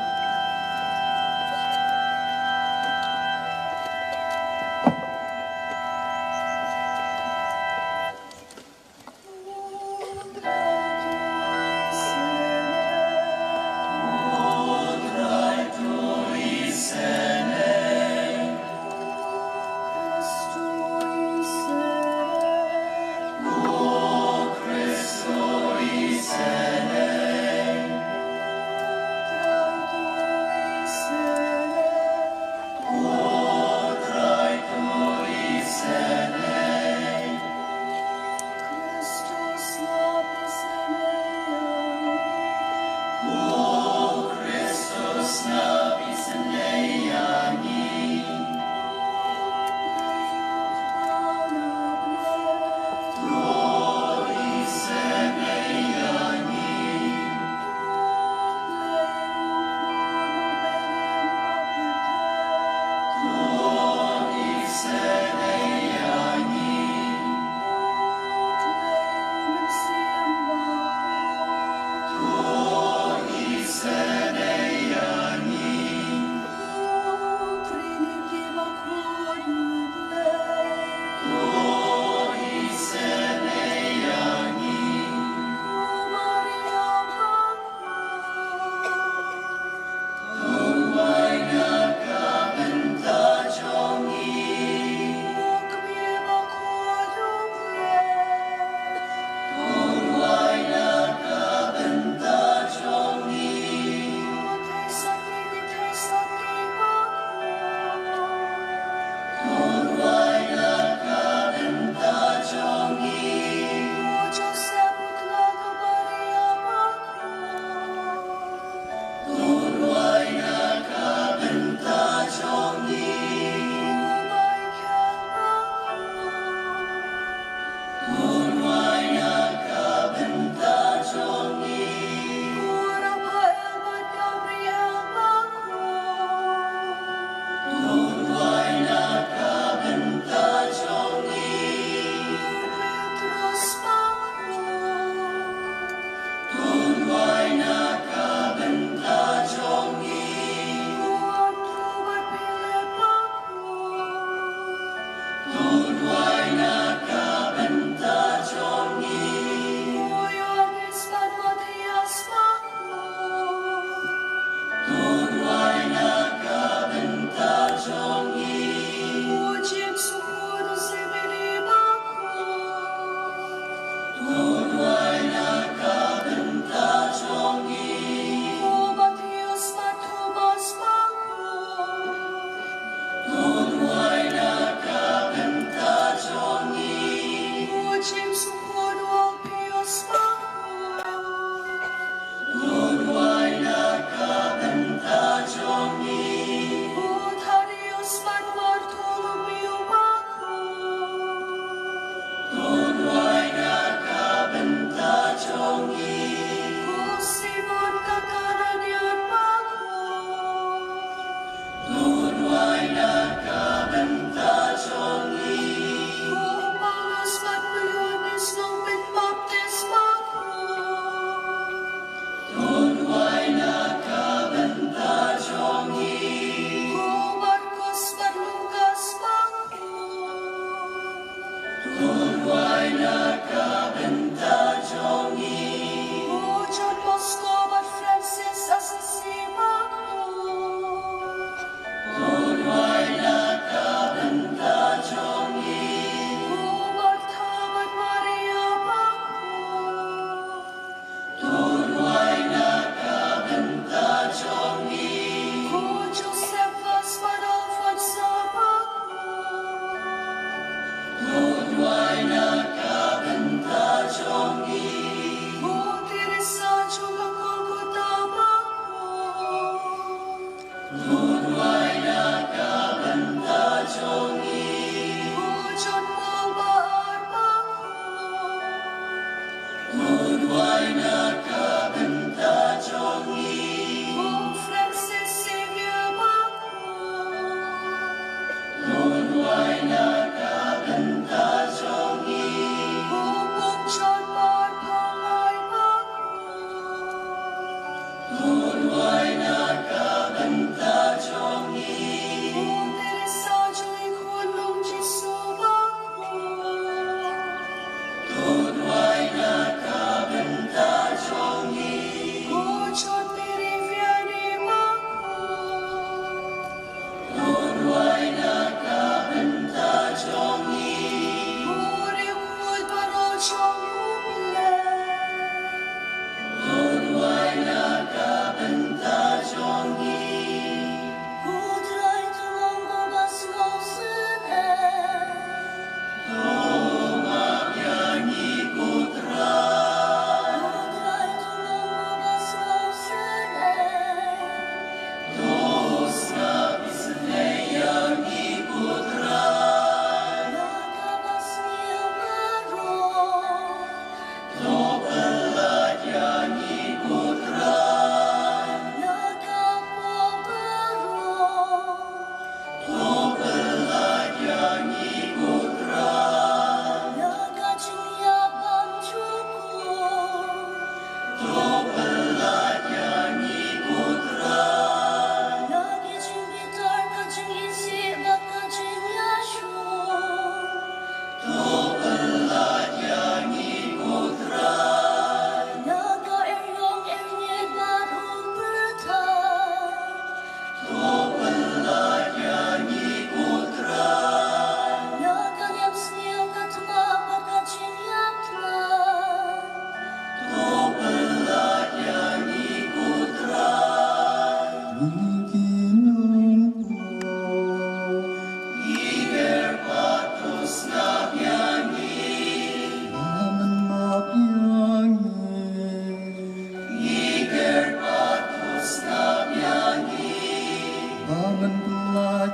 Ba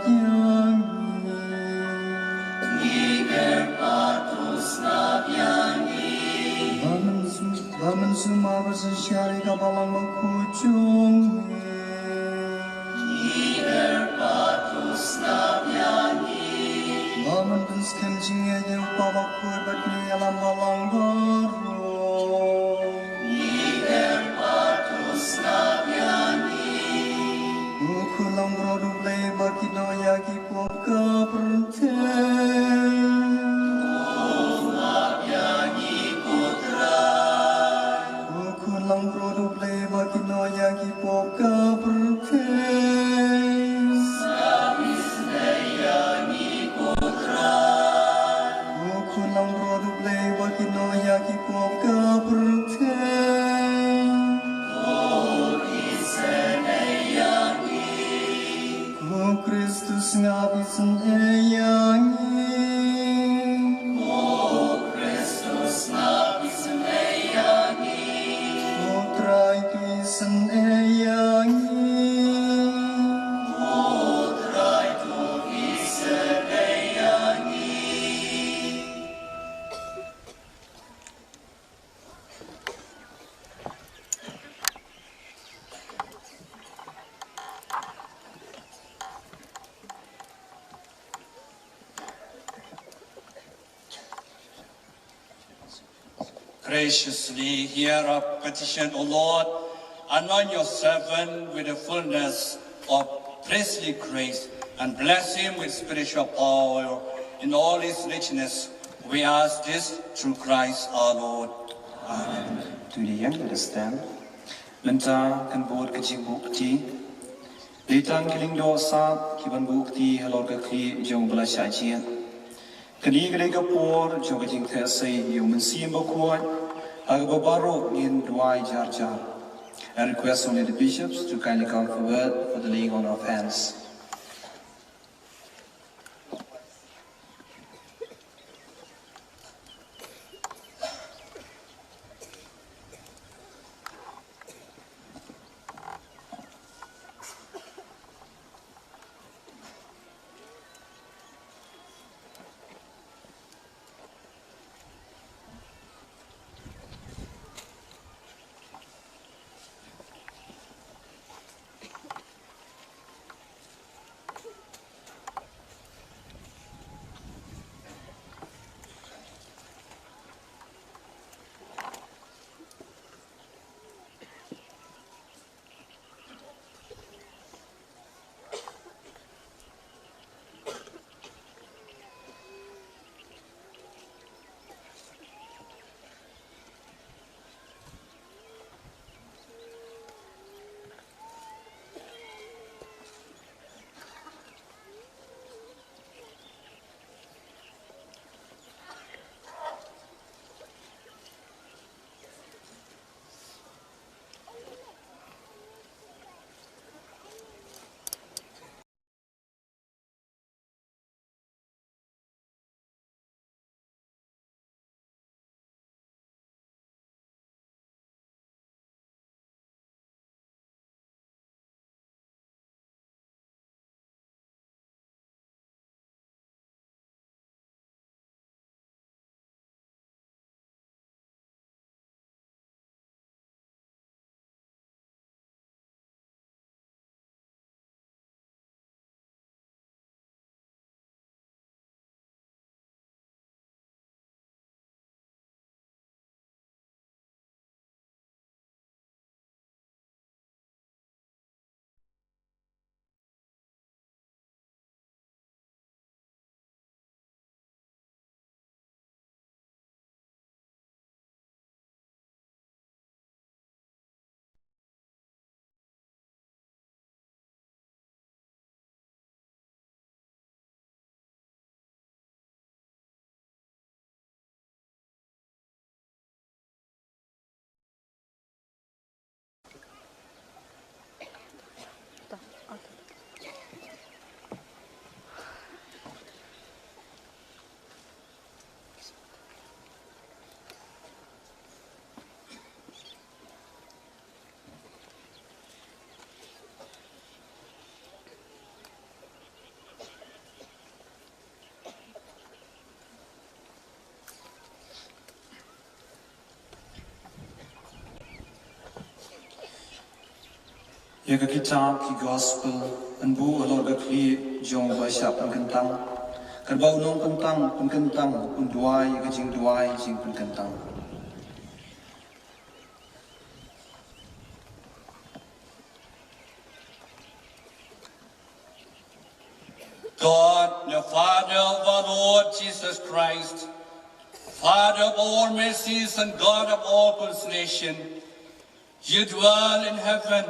mynsiem, ba mynsiem ma ba synshar ïa ka balang bakhuid jong ngi. Ba men pynskhem jingïeit ïa u Kpa bakhuid bad ïa ki ïalam balang baroh. U Khun Langbrot U Blei ba kynnoh ïa ki pop ka pyrthei. U Khun Langbrot U Blei ba kynnoh ïa ki pop ka pyrthei. U Khun Langbrot U Blei ba kynnoh ïa ki pop ka pyrthei. Ko Kristus, sngap isynei ïa ngi. Ko Kristus, sngap isynei ïa ngi. Ko Trai, to isynei ïa ngi. Ko Trai, to isynei ïa ngi. Graciously hear our petition, O Lord. Anoint your servant with the fullness of priestly grace and bless him with spiritual power in all his richness. We ask this through Christ our Lord. Amen. To the young, let us stand. Mynta kan bud ka jingbuh kti. Dei tang ki lyngdoh sap kiban buh kti halor ka khlieh jong ba la shah jied. Kane ka dei ka por jong ka jingtheh sei ïa u Mynsiem Bakhuid, ha kaba baroh ngin duwai jar jar. I request only the bishops to kindly come forward for the laying on of hands. Ïa ka kitab ki gospel yn buh halor ka khlieh jong uba shah pynkyntang. Katba u nongkyntang pynkyntang un duwai ïa ka jingduwai jingpynkyntang. God, the Father of our Lord Jesus Christ, Father of all mercies and God of all consolation, you dwell in heaven,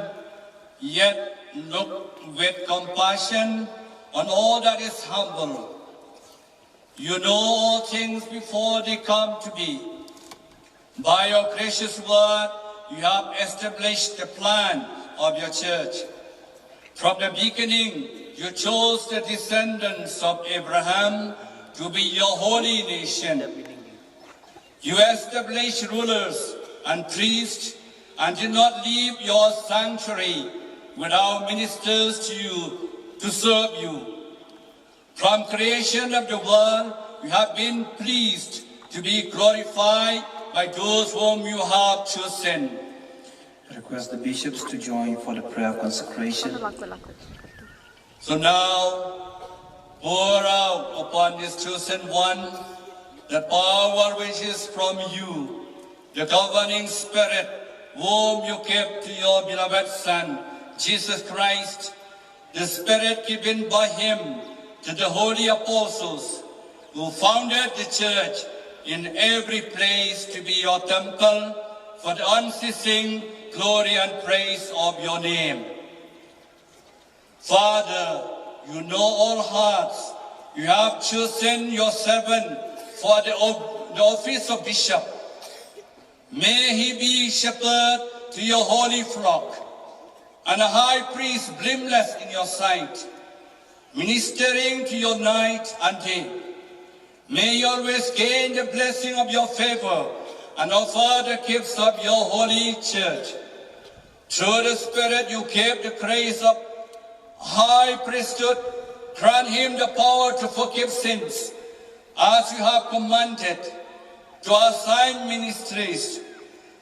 yet look with compassion on all that is humble. You know all things before they come to be. By your gracious word, you have established the plan of your church. From the beginning, you chose the descendants of Abraham to be your holy nation. You established rulers and priests and did not leave your sanctuary without ministers to you to serve you. From creation of the world, you have been pleased to be glorified by those whom you have chosen. I request the bishops to join for the prayer of consecration. So now, pour out upon this chosen one the power which is from you, the governing spirit whom you gave to your beloved Son, Jesus Christ, the Spirit given by him to the holy apostles who founded the church in every place to be your temple for the unceasing glory and praise of your name. Father, you know all hearts. You have chosen your servant for the, of- the office of bishop. May he be shepherd to your holy flock and a high priest blameless in your sight, ministering to your night and day. May he always gain the blessing of your favor and offer the gifts of your holy church. Through the Spirit, you gave the grace of high priesthood. Grant him the power to forgive sins, as you have commanded, to assign ministries,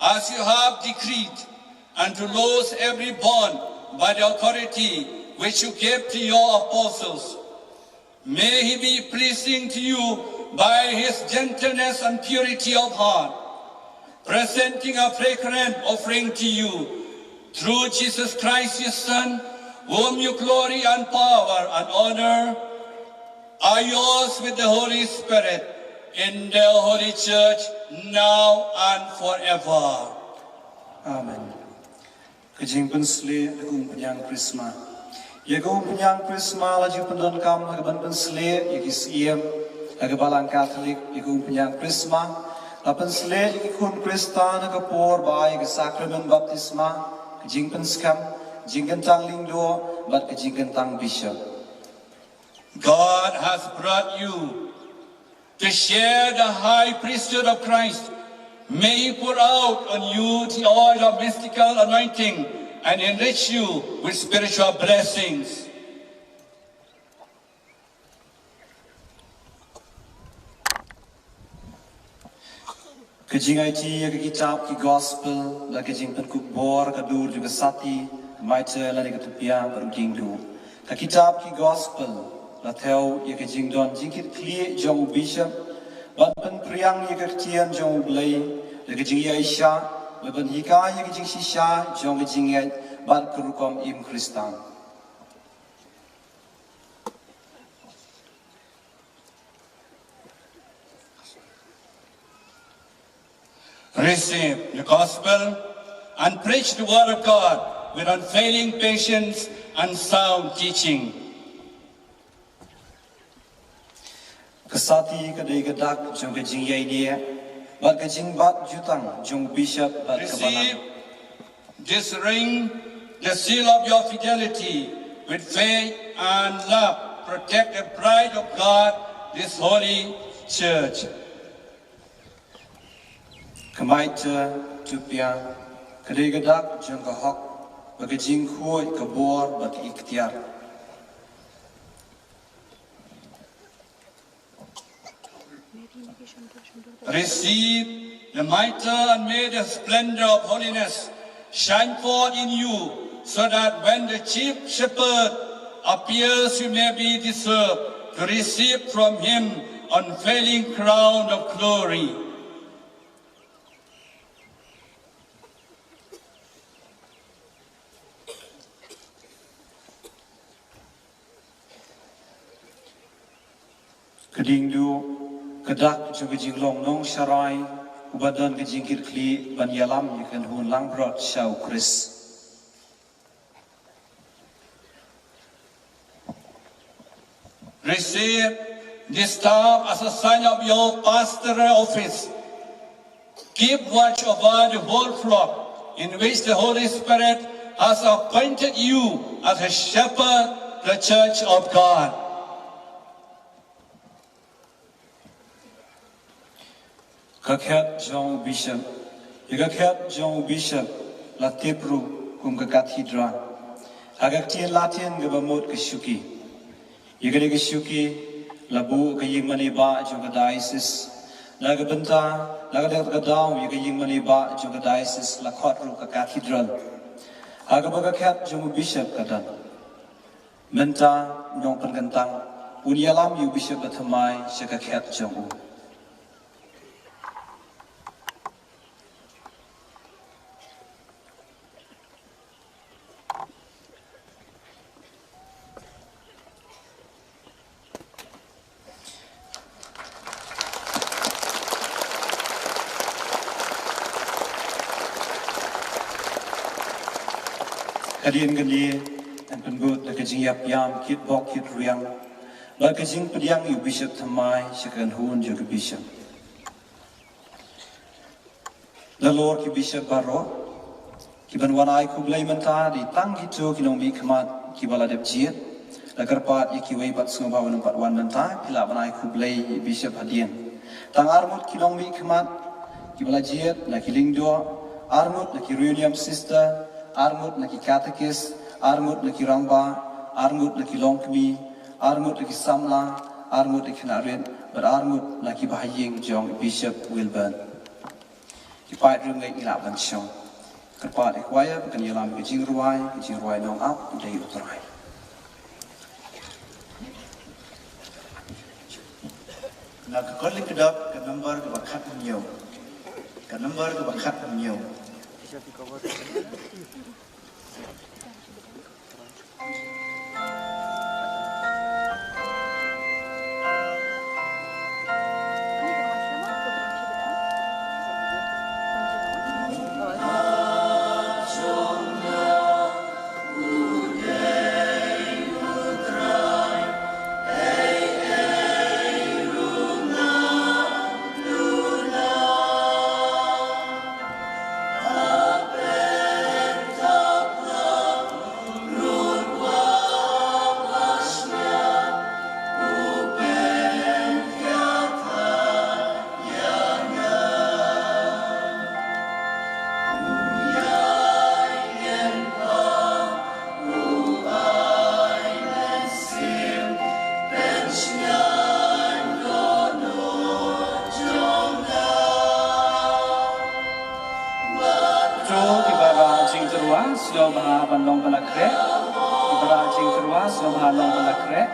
as you have decreed, and to loose every bond by the authority which you gave to your apostles. May he be pleasing to you by his gentleness and purity of heart, presenting a fragrant offering to you through Jesus Christ, your Son, whom you glory and power and honor are yours with the Holy Spirit in the Holy Church, now and forever. Amen. Ka jingpynshlei da ka umphniang Krisma. Ïa ka umphniang Krisma la ju pyndonkam ha ka ban pynslei ïa ki siem ha ka Balang Katholik ïa ka umphniang Krisma. La pynslei ïa ki khun Khristan ha ka por ba ai ïa ka sakramen baptisma, ka jingpynskhem, jingkyntang lyngdoh bad ka jingkyntang bishop. God has brought you to share the high priesthood of Christ. May he pour out on you the oil of mystical anointing and enrich you with spiritual blessings. Ka jingaiti ïa ka kitab ki gospel da ka jingpynkup bor ka dur jong ka sati, ka maiter lane ka tupia bad u diengduh. Ka kitab ki gospel la thew ïa ka jingdon jingkitkhlieh jong u bishop ban pynpriang ïa ka ktien jong U Blei da ka jingïaishah, ban pynhikai ïa ka jingshisha jong ka jingngeit bad ka rukom im Khristan. Receive the gospel and preach the word of God with unfailing patience and sound teaching. Ka sati ka dei ka dak jong ka jingïaineh bad ka jingbat jutang jong u bishop bad ka balang. Receive this ring, the seal of your fidelity, with faith and love. Protect the bride of God, this holy church. Ka maiter tupia ka dei ka dak jong ka hok bad ka jingkhuid, ka bor bad ka iktiar. Receive the mitre and may the splendor of holiness shine forth in you so that when the chief shepherd appears, you may be deserved to receive from him unfailing crown of glory. Ka ding duh, ka dak jong ka jinglong nongsharai, uba don ka jingkitkhlieh ban ïalam ïa ka kynhun langbrot sha u Khrist. Receive this staff as a sign of your pastoral office. Keep watch over the whole flock in which the Holy Spirit has appointed you as a shepherd, the church of God. Ka khet jong u bishop. Ïa ka khet jong u bishop la tip ruh kum ka cathedra. Ha ka ktien Latin kaba mut ka shuki. Ïa kane ka shuki la buh ka ïingmane bah jong ka diocese. Na ka bynta, na ka dei ka daw ïa ka ïingmane bah jong ka diocese la khot ruh ka cathedral. Ha kaba ka khet jong u bishop ka don. Mynta u nongpynkyntang un ïalam ïa u bishop bathymmai sha ka khet jong u. Hadien kane, yn pyndep da ka jingïap ïam kit bok kit riang bad ka jingpdiang ïa u bishop thymmai sha ka kynhun jong ki bishop. Nalor ki bishop baroh kiban wan ai khublei mynta, dei tang kito ki nongmihkhmat kiba la dep jied. La kyrpad ïa kiwei pat sngewbha wan, ym pat wan mynta, phi lah ban ai khublei ïa u bishop hadien. Tang arngut ki nongmihkhmat kiba la jied na ki lyngdoh, arngut na ki reunion sister, arngut na ki katekis, arngut na ki rangbah, arngut na ki longkmie, arngut na ki samla, arngut na ki khynnah rit bad arngut na ki bahaïing jong u Bishop Wilburn. Ki paid riewngeit ngi lah ban shong. Kyrpad ïa ka choir ba kan ïalam ka jingrwai, ka jingrwai nongap, Dei U Trai. Na ka Katolik Kdap ka number kaba khathynñiew. Ka number kaba khathynñiew. To kiba rah jingtyrwa sngewbha ban long ba la khreh. Kiba rah jingtyrwa sngewbha long ba la khreh.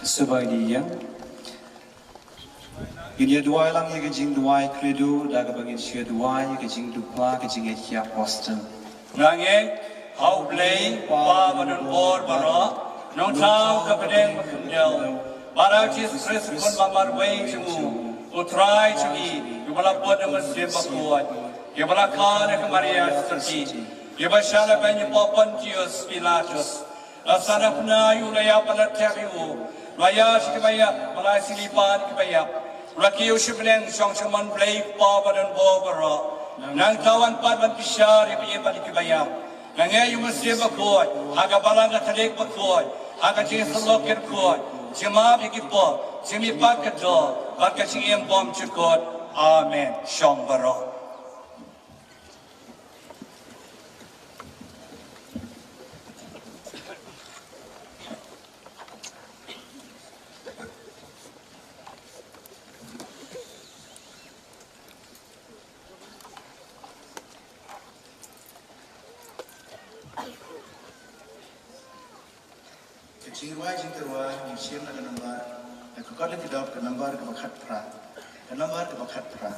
Sngewbha ïa ïing. Ngin ïa duwai lang ïa ka jingduwai Credo da kaba ngin shu ïa duwai ïa ka jingdukma ka jingïaid ki Apostle. Nga ngeit ha U Blei, Kpa ba don bor baroh, Nongthaw ka pdeng ba khyndew, bad ha U Jisu Khrist u khun ba marwei jong u, U Trai jong ngi, uba la put da u Mynsiem Bakhuid, uba la kha da ka Maria Theisotti, uba shah lehbeiñ hapoh Pontius Pilatus, la sah na bnai, u la ïap bad la teh ïa u, la ïaid sha ki baïap, la ïaid sha lade ki baïap, la kiew sha bneng, shong sha mon U Blei Kpa ba don bor baroh. Nangta un pat ban bishar ïa ki baïap bad ïa ki baïap. Nga ngeit ïa u Mynsiem Bakhuid, ha ka Balang Katholik bakhuid, ha ka jingïasyllok bakhuid, jingmap ïa ki pop, jingmihpat ka doh, bad ka jingim bymjukut. Amen. Shong baroh. Ka jingrwai jingtyrwa ngin shim na ka nambar, na ka kot lyngkdop, ka nambar kaba khatphra. Ka nambar kaba khatphra.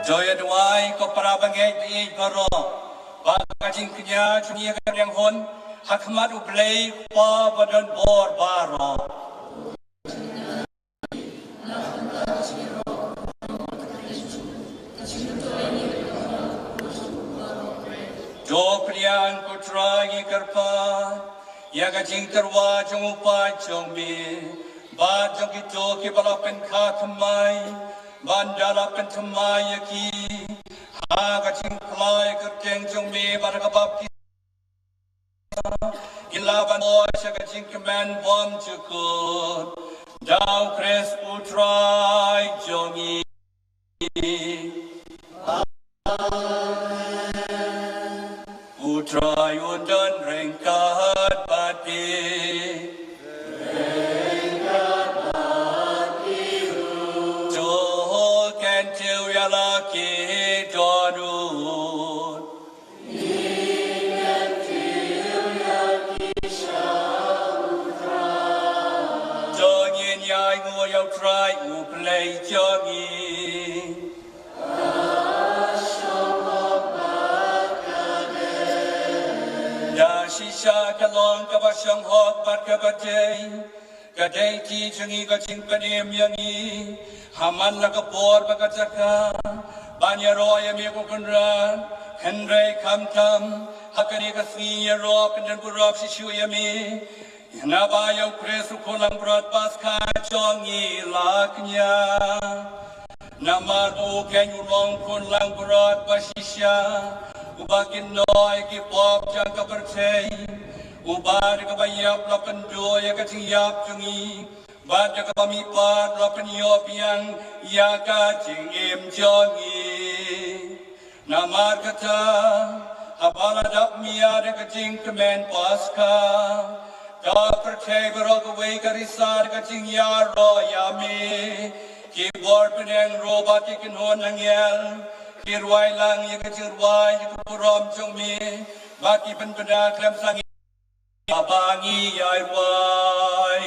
To ïa duwai ko para bangeit baroh, ba ka jingkñia jong ngi ka dang hun ha khmat U Blei Kpa badonbor baroh. To pdiang ko Trai, ngi kyrpad ïa ka jingtyrwa jong u paid jong me bad jong kito kiba la pynkha thymmai, ban da la pynthymmai ïa ki ha ka jingpynlong kyrteng jong me bad ka baptisma, kin lah ban poi sha ka jingkmen bymjukut. Da U Khrist U Trai jong ngi. U Trai un don ryngkat bad phi. To kyntiew ïa la ki dohnud. To ngin ïainguh ïa U Trai U Blei jong ngi. Da shisha ka long kaba shong hok bad kaba dei, ka dei ka jong ngi ka jingpynim ïa ngi ha man la ka por bad ka jaka, ban ïaroh ïa me ko Kynrad. Hynrei khamtam ha kane ka sngi ïaroh kyndon burom shisha ïa me, naba ïa U Khrist u khun langbrot Paskha jong ngi la kñia. Namar ba u keiñ u long khun langbrot ba shisha, uba kynnoh ïa ki pop jong ka pyrthei, uba da kaba ïap la pynduh ïa ka jingïap jong ngi, bad da kaba mihpat la pynïoh biang ïa ka jingim jong ngi. Namar kata, haba la dap mih da ka jingkmen Paskha, ka pyrthei baroh kawei ka risa da ka jingïaroh ïa me. Ki bor pdeng ruh bad ki kynhun angel ki rwai lang ïa ka jingrwai ïa ka burom jong me, bad ki pynbna khlem sangeh. Haba ngi ïai rwai.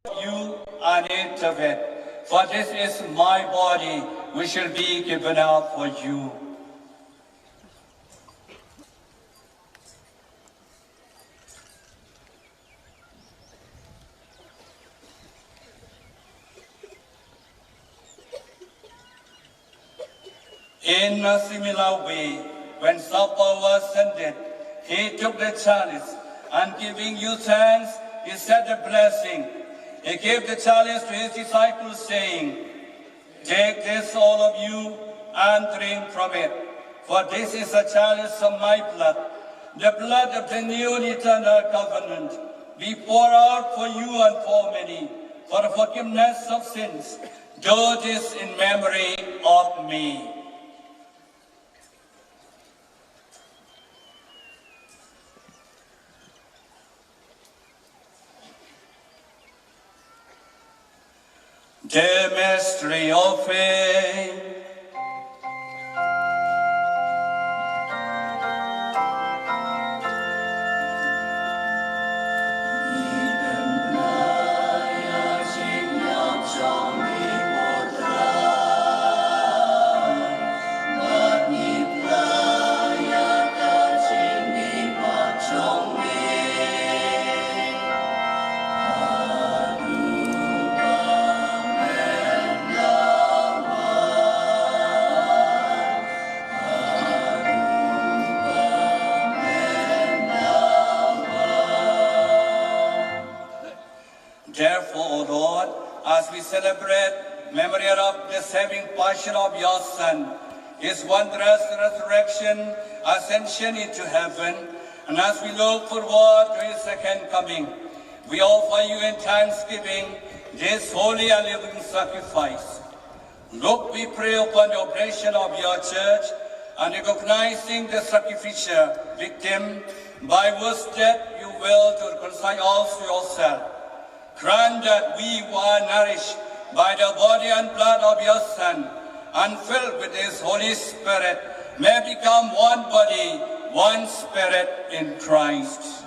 You and eat of it, for this is my body, which shall be given up for you. In a similar way, when supper was ended, he took the chalice, and giving you thanks, he said a blessing. He gave the chalice to his disciples, saying, "Take this, all of you, and drink from it, for this is the chalice of my blood, the blood of the new and eternal covenant, be poured out for you and for many for the forgiveness of sins. Do this in memory of me." The mystery of faith. Therefore, O Lord, as we celebrate memorial of the saving passion of your Son, his wondrous resurrection, ascension into heaven, and as we look forward to his second coming, we offer you in thanksgiving this holy and living sacrifice. Look, we pray, upon the oblation of your church, and recognizing the sacrificial victim by whose death you will to reconcile us to yourself. Grant that we who are nourished by the body and blood of your Son and filled with his Holy Spirit may become one body, one spirit in Christ.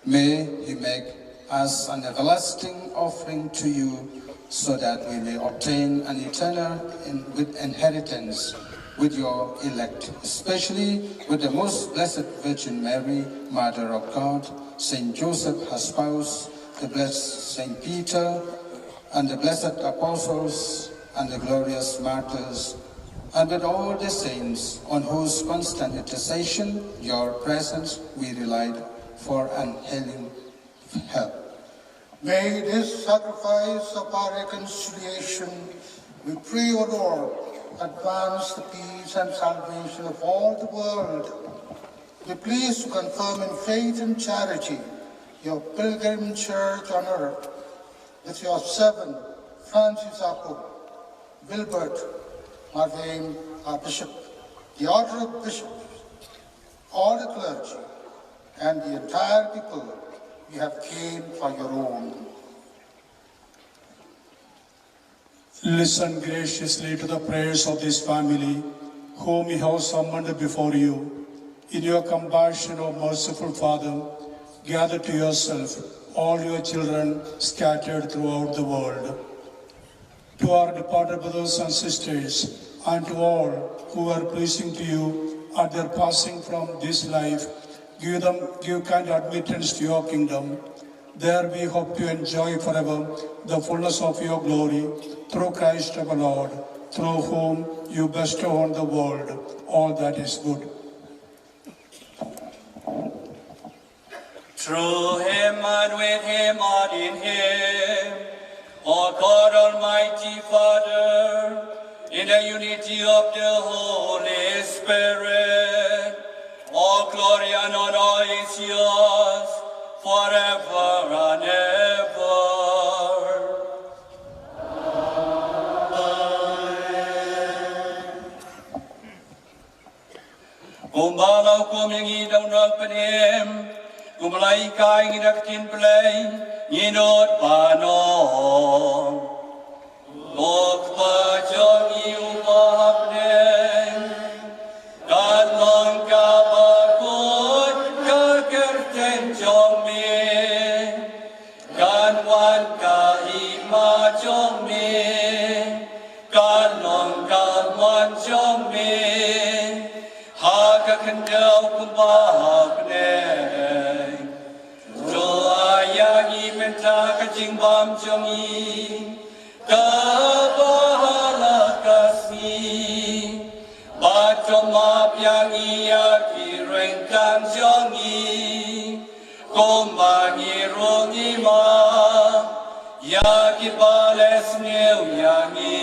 May he make us an everlasting offering to you, so that we may obtain an eternal in-, with inheritance with your elect, especially with the most blessed Virgin Mary, Mother of God, Saint Joseph, her spouse, the blessed Saint Peter, and the blessed apostles, and the glorious martyrs, and with all the saints on whose constant intercession, your presence, we relied for an healing help. May this sacrifice of our reconciliation, we pray, O Lord, advance the peace and salvation of all the world. Be pleased to confirm in faith and charity your pilgrim church on earth, with your servant Francis our Pope, Wilbert, Marvin our Bishop, the Order of Bishops, all the clergy, and the entire people you have claimed for your own. Listen graciously to the prayers of this family, whom you have summoned before you. In your compassion, O merciful Father, gather to yourself all your children scattered throughout the world. To our departed brothers and sisters, and to all who were pleasing to you at their passing from this life, give them, give kind admittance to your kingdom. There we hope to enjoy forever the fullness of your glory, through Christ our Lord, through whom you bestow on the world all that is good. Through him and with him and in him, O God, Almighty Father, in the unity of the Holy Spirit, all glory and honor is yours forever and ever. Amen. Kumba la hukum ïa ngi da u nongpynim, kumba la hikai ïa ngi da ka ktien Blei, ngin nud ban ong: Ko Kpa jong ngi uba ha bneng, kan long kaba khuid ka kyrteng jong me, kan wan jong ngi, kaba ha la ka sngi, bad to map ïa ngi ïa ki ryngkang jong ngi, kumba ngi ruh ngi map ïa kiba leh sniew ïa ngi,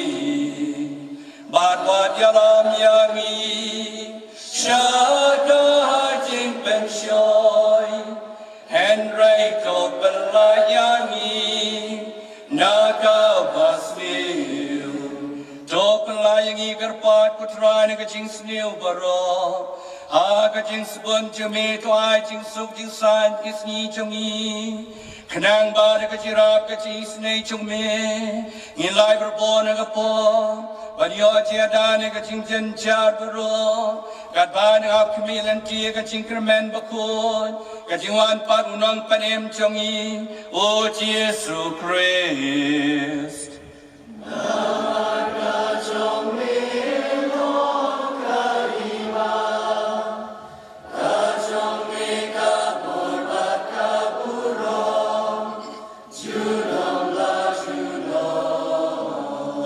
bad wat ïalam ïa ngi sha ka jingpynshoi, hynrei to pynlait ïa ngi na kaba sniew. To pynlait ïa ngi kyrpad ko Trai na ka jingsniew baroh. Ha ka jingsbun jong me to ai jingsuk jingsaiñ ki sngi jong ngi, khnang ba da ka jingïarap ka jingisynei jong me ngin lait barabor na ka pop ban ïoh jingïada na ka jingjynjar baroh, katba ngi ap khmih lynti ïa ka jingkyrmen bakhuid, ka jingwan pat u Nongpynim jong ngi, u Jisu Khrist.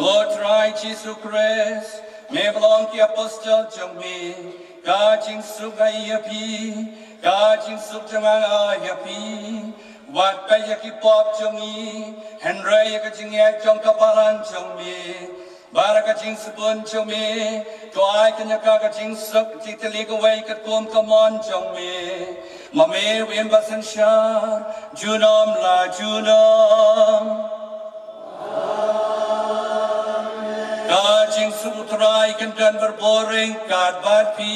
Ko Trai Jisu Khrist, me ba long ki apostol jong me, ka jingsuk nga ai ïa phi, ka jingsuk jong nga nga ai ïa phi. Wat peit ïa ki pop jong ngi, hynrei ïa ka jingngeit jong ka balang jong me. Bad ha ka jingsbun jong me, to ai kane ka, ka jingsuk jingtylli kawei katkum ka mon jong me. Ma me u Im Basynshar junom la junom. Ka jingsuk U Trai kan don barabor ryngkat bad phi.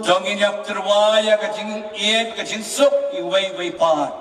To ngin ïa tyrwa ïa ka jingïeit ka jingsuk iwei iwei pat.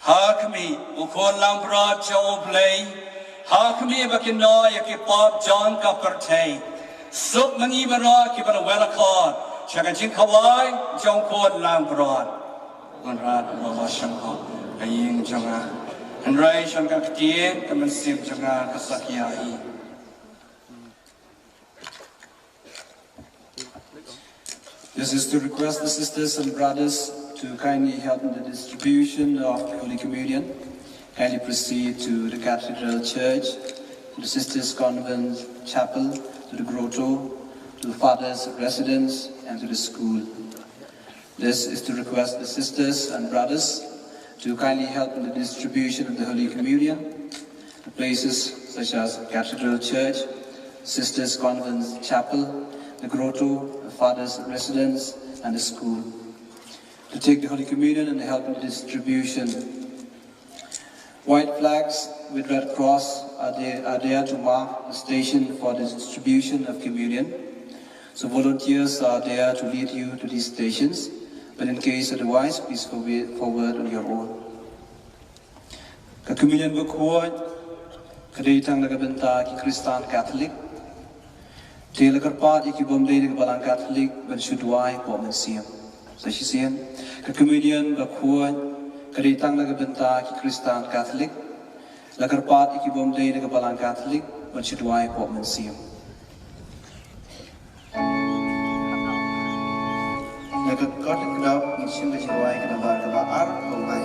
Ha khmih, ko khun langbrot jong U Blei, ha khmih ba kin noh ïa ki pop jong ka pyrthei. Suk ma ngi baroh kiba la wan khot sha ka jingkhawai jong ko khun langbrot. Kynrad, ba shongkha ka ïing jong nga, hynrei sha ka ktien ka mynsiem jong nga ka sa ïaid. This is to request the sisters and brothers to kindly help in the distribution of Holy Communion. Kindly proceed to the Cathedral Church, to the Sisters Convent Chapel, to the grotto, to the Father's residence, and to the school. This is to request the sisters and brothers to kindly help in the distribution of the Holy Communion to places such as Cathedral Church, Sisters Convent Chapel, the grotto, the Father's residence, and the school. To take the Holy Communion and help in the distribution. White flags with red cross are there, are there to mark the station for the distribution of communion. So volunteers are there to lead you to these stations, but in case otherwise, please forward, forward on your own. Ka communion bakhuid ka dei tang na ka bynta ki Khristan Katholik. Te la kyrpad ïa ki bym dei na ka balang Katholik ban shu duwai hapoh mynsiem. Sa shisien, ka communion bakhuid ka dei tang na ka bynta ki Khristan Katholik. La kyrpad ïa ki bym dei na ka balang Katholik Ban shu duwai hapoh mynsiem. Na ka kot ka dap ngin shim ka jingrwai ka nambar kaba ar, kaba lai.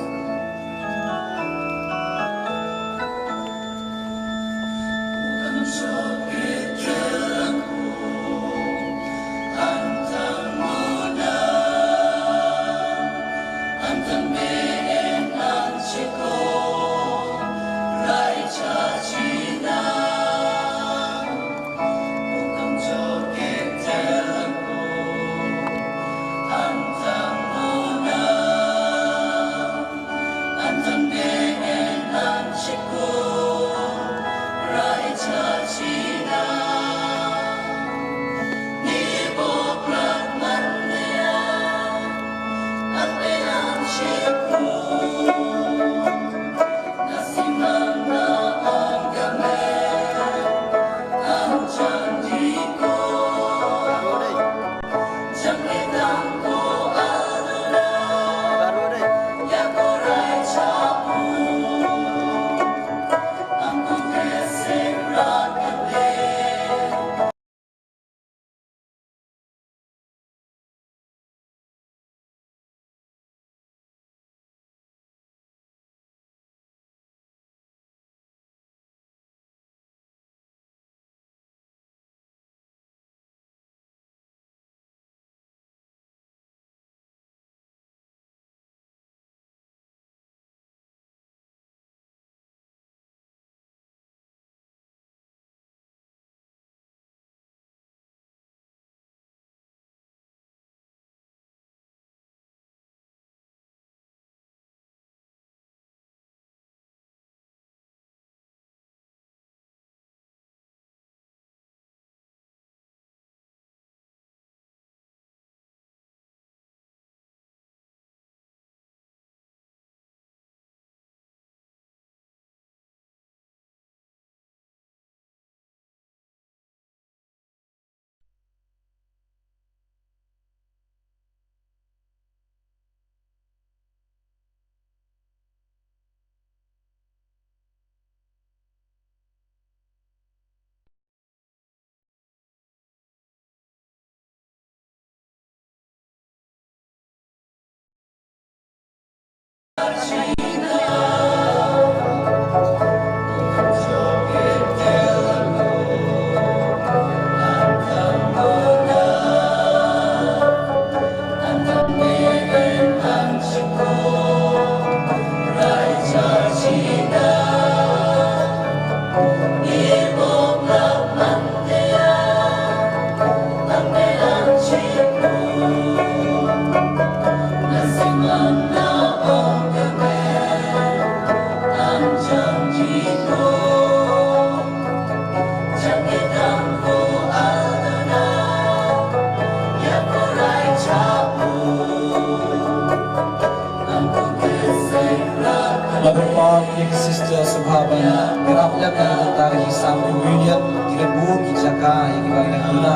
Mother Park, ïa ka sister Subha ban ïarap lem ïa ka Sam Communion, ki la buh ki jaka ïa kiba ki la duna.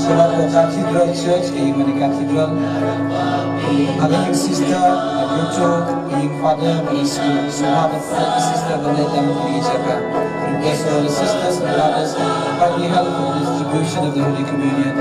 Sha ka Cathedral Church, ka ïing mane Cathedral. Ïa ka sister, ïa ka Father, Subha ban ïarap ïa ka sister ban leit lem ïa ki jaka. Request all the sisters and brothers, kindly help with the distribution of the Holy Communion.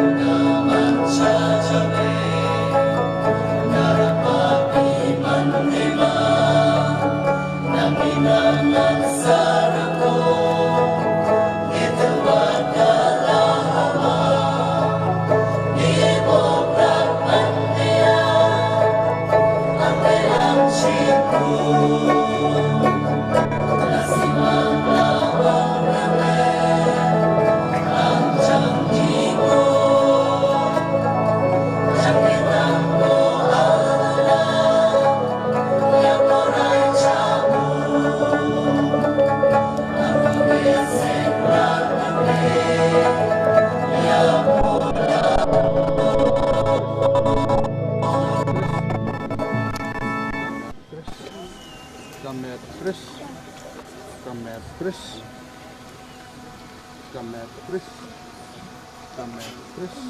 Ka met Khrist. Ka met Khrist. Ka met Khrist. Ka met Khrist.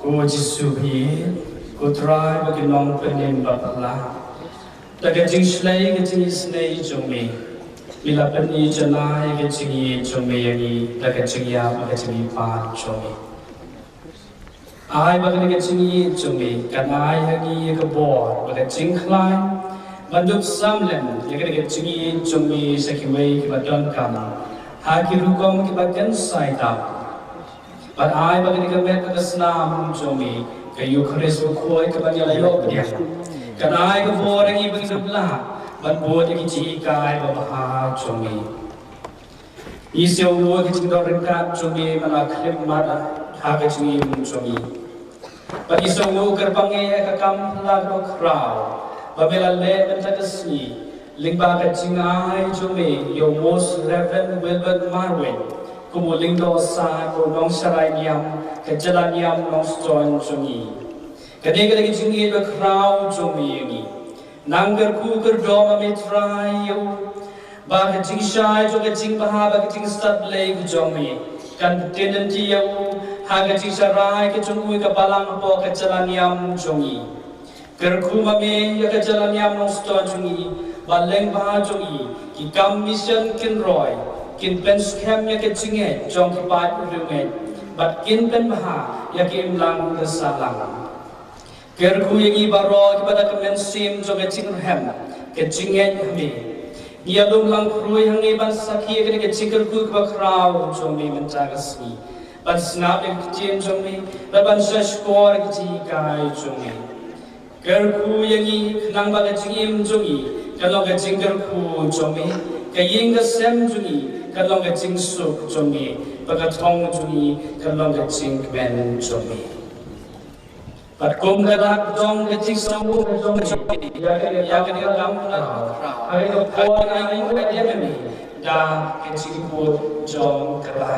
Ko Jisu hi, ko Trai ba ki nongpynim ba phylla. Da ka jingshlei ka jingisynei jong me, me la pyni janai ka jingïeit jong me ïa ngi da ka jingïap ka jingïeit jong me. Ai ba kane ka jingïeit jong me kan ai ha ngi ïa ka bor ba ka jingkhlaiñ ban dup sam lem ïa kane ka jingïeit jong me sha kiwei kiba donkam ha ki rukom kiba kynsai tam. Bad ai ba kane ka met ka snam jong me, ka Eukharist bakhuid kaba ngi la ïoh pdiang, kan ai ka bor ha ngi ba ngin dup lah ban bud ïa ki jinghikai babha jong me. Ngi sngewnguh ïa ka jingdon ryngkat jong me man la khyllipmat ha ka jingim jong ngi. Bad ngi sngewnguh kyrpang ïa ka kam phylla kaba khraw ba me la leh mynta ka sngi lyngba ka jingai jong me ïa u Most Reverend Wilbert Marwein kum u lyngdoh saiñ bad u nongsharai niam ka jylla niam Nongstoiñ jong ngi. Kane ka dei ka jingïeit ba khraw jong me ïa ngi. Nang kyrkhu kyrdoh ma me Trai ïa u ba ka jingshai jong ka jingbha bad ka jingstad Blei ka jong me kan pynlynti ïa u ha ka jingsharai ka jong u ïa ka balang hapoh ka jylla niam jong ngi. Kyrkhu ma me ïa ka jylla niam Nongstoiñ jong ngi ba lyngba jong ngi ki kam mission kin roi, kin pynskhem ïa ka jingngeit jong ki paid riewngeit bad kin pynbha ïa ka imlang ka sahlang. Kyrkhu ïa ngi baroh kiba da ka mynsiem jong ka jingrhem ka jingngeit ha me. Ngi ïalum lang khrui ha ngi ban sakhi ïa kane ka jingkyrkhu kaba khraw jong me mynta ka sngi, ban sngap ïa ka ktien jong me bad ban shahshkor ïa ka jinghikai jong me. Kyrkhu ïa ngi khnang ba ka jingim jong ngi kan long ka jingkyrkhu jong me, ka ïing ka sem jong ngi kan long ka jingsuk jong me, bad ka thong jong ngi kan long ka jingkmen jong me. Bad kum ka dak jong ka jingsngewnguh ka jong me ïa ka, ïa ka dei ka kam ka, ha ka por ka ngi ka dei me da ka jingkyrkhu jong ka ba.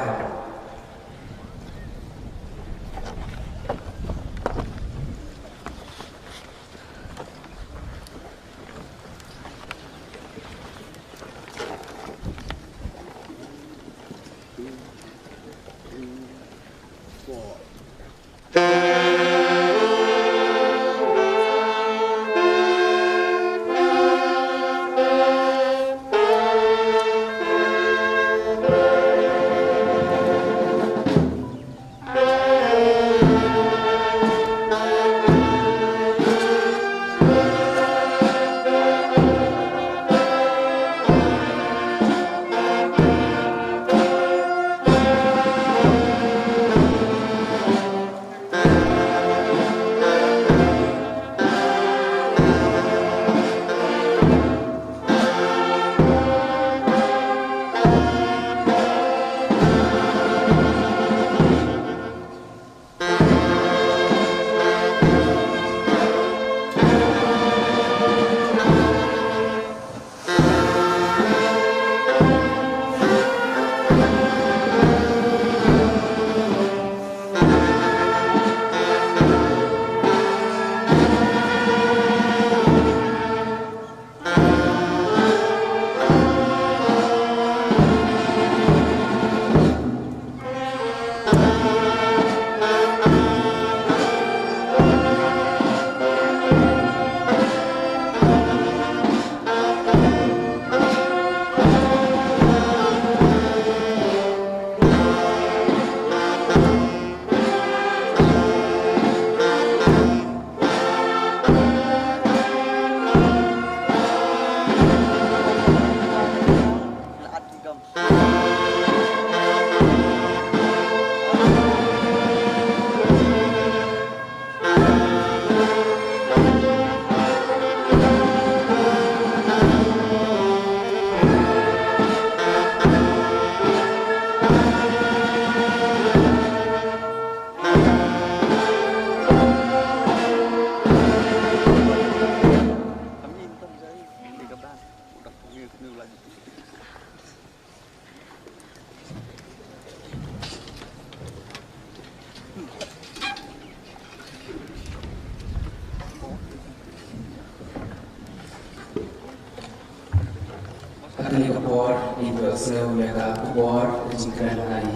Ha kane ka por, ngin ïohsngew ïa ka khubor ka jingkren ha i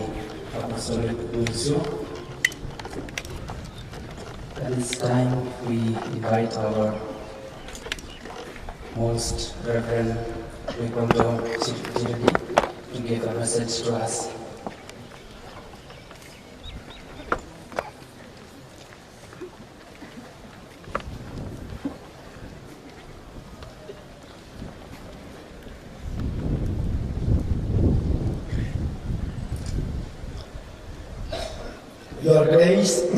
Apostolic Nuncio. At this time, we invite our Most Reverend Leopoldo Chirigiri to give a message to us. Your Grace,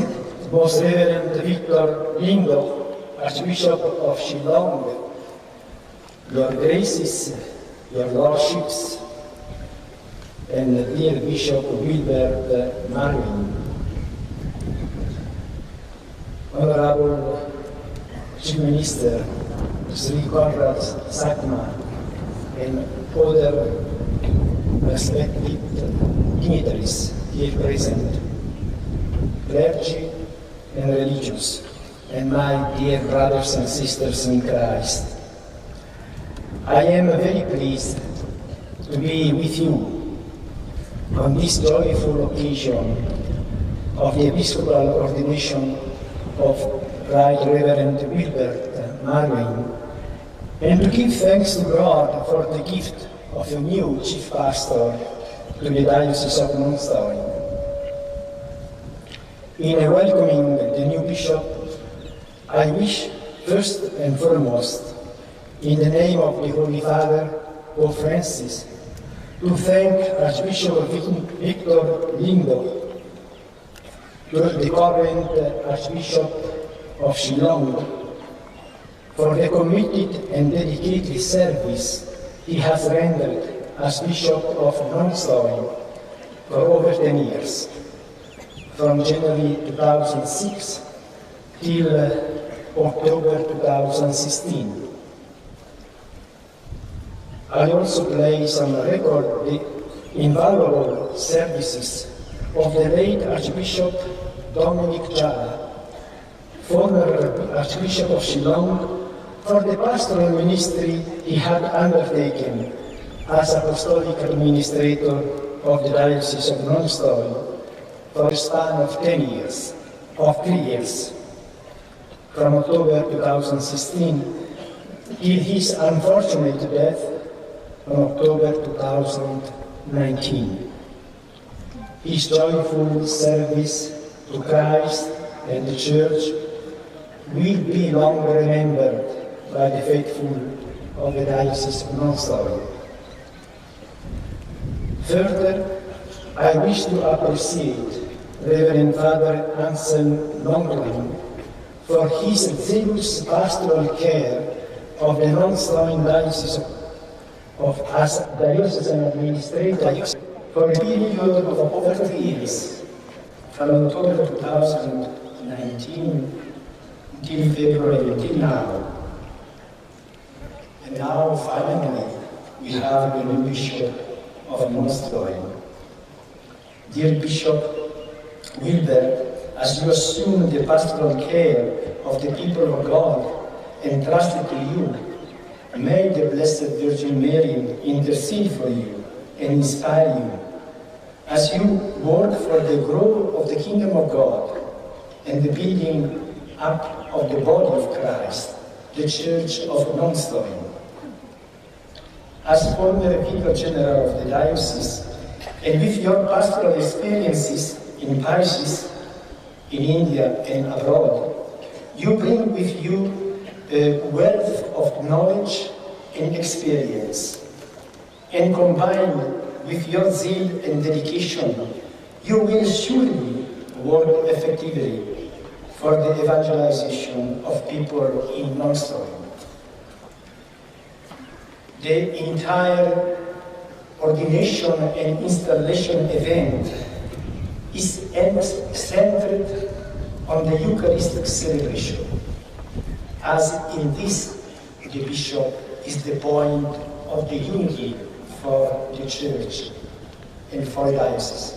Most Reverend Victor Lindo, Archbishop of Shillong, Your Graces, Your Lordships, and the dear Bishop Wilbert Marwin, Honorable Chief Minister Shri Conrad Sangma, and other respected dignitaries here present, clergy and religious, and my dear brothers and sisters in Christ. I am very pleased to be with you on this joyful occasion of the episcopal ordination of Right Reverend Wilbert Marwin, and to give thanks to God for the gift of a new chief pastor to the Diocese of Nongstoin. In welcoming the new bishop, I wish, first and foremost, in the name of the Holy Father, Pope Francis, to thank Archbishop Vic-, Victor Lindo, to the current Archbishop of Shillong, for the committed and dedicated service he has rendered as Bishop of Nongstoin for over ten years, from January two thousand six till, uh, October two thousand sixteen. I also place on record the invaluable services of the late Archbishop Dominic Jala, former Archbishop of Shillong, for the pastoral ministry he had undertaken as Apostolic Administrator of the Diocese of Nongstoin for a span of ten years, of three years, from October two thousand sixteen till his unfortunate death on October two thousand nineteen. His joyful service to Christ and the Church will be long remembered by the faithful of the Diocese of Nongstoin. Further, I wish to appreciate Reverend Father Anselm Longklang for his zealous pastoral care of the Nongstoin Diocese of, as diocesan administrator for a period of thirty years, from October two thousand nineteen till February till now. And now, finally, we have the new Bishop of Nongstoin. Dear Bishop Wilbert, as you assume the pastoral care of the people of God entrusted to you, may the Blessed Virgin Mary intercede for you and inspire you as you work for the growth of the kingdom of God and the building up of the body of Christ, the Church of Nongstoin. As former Vicar General of the Diocese, and with your pastoral experiences in parishes in India and abroad, you bring with you a wealth of knowledge and experience. And combined with your zeal and dedication, you will surely work effectively for the evangelization of people in Nongstoin. The entire ordination and installation event is en-, centered on the Eucharistic celebration, as in this the bishop is the point of the unity for the church and for the diocese.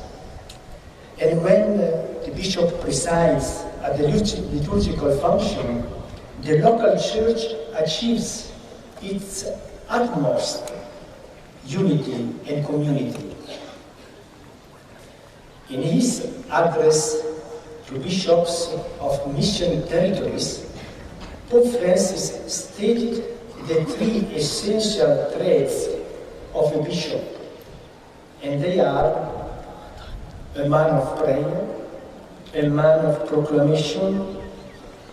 And when, uh, the bishop presides at the liturg-, liturgical function, the local church achieves its utmost unity and community. In his address to bishops of mission territories, Pope Francis stated the three essential traits of a bishop, and they are a man of prayer, a man of proclamation,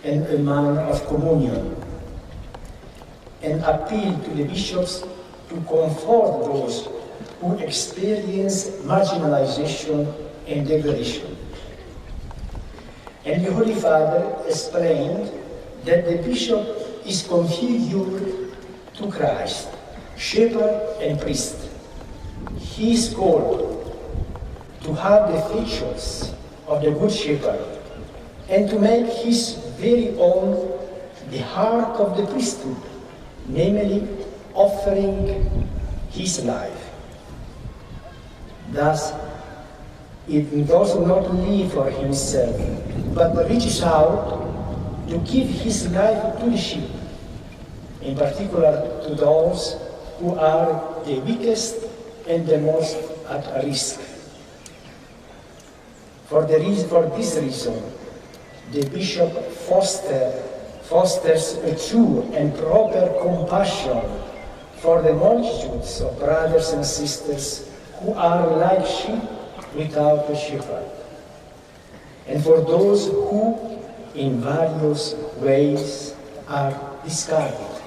and a man of communion. An appeal to the bishops to comfort those who experience marginalization and degradation. And the Holy Father explained that the bishop is configured to Christ, shepherd and priest. He is called to have the features of the Good Shepherd and to make his very own the heart of the priesthood, namely offering his life. Thus, it does not live for himself, but reaches out to give his life to the sheep, in particular to those who are the weakest and the most at risk. For, the reason, for this reason, the bishop foster, fosters a true and proper compassion for the multitudes of brothers and sisters who are like sheep without a shepherd, and for those who, in various ways, are discarded.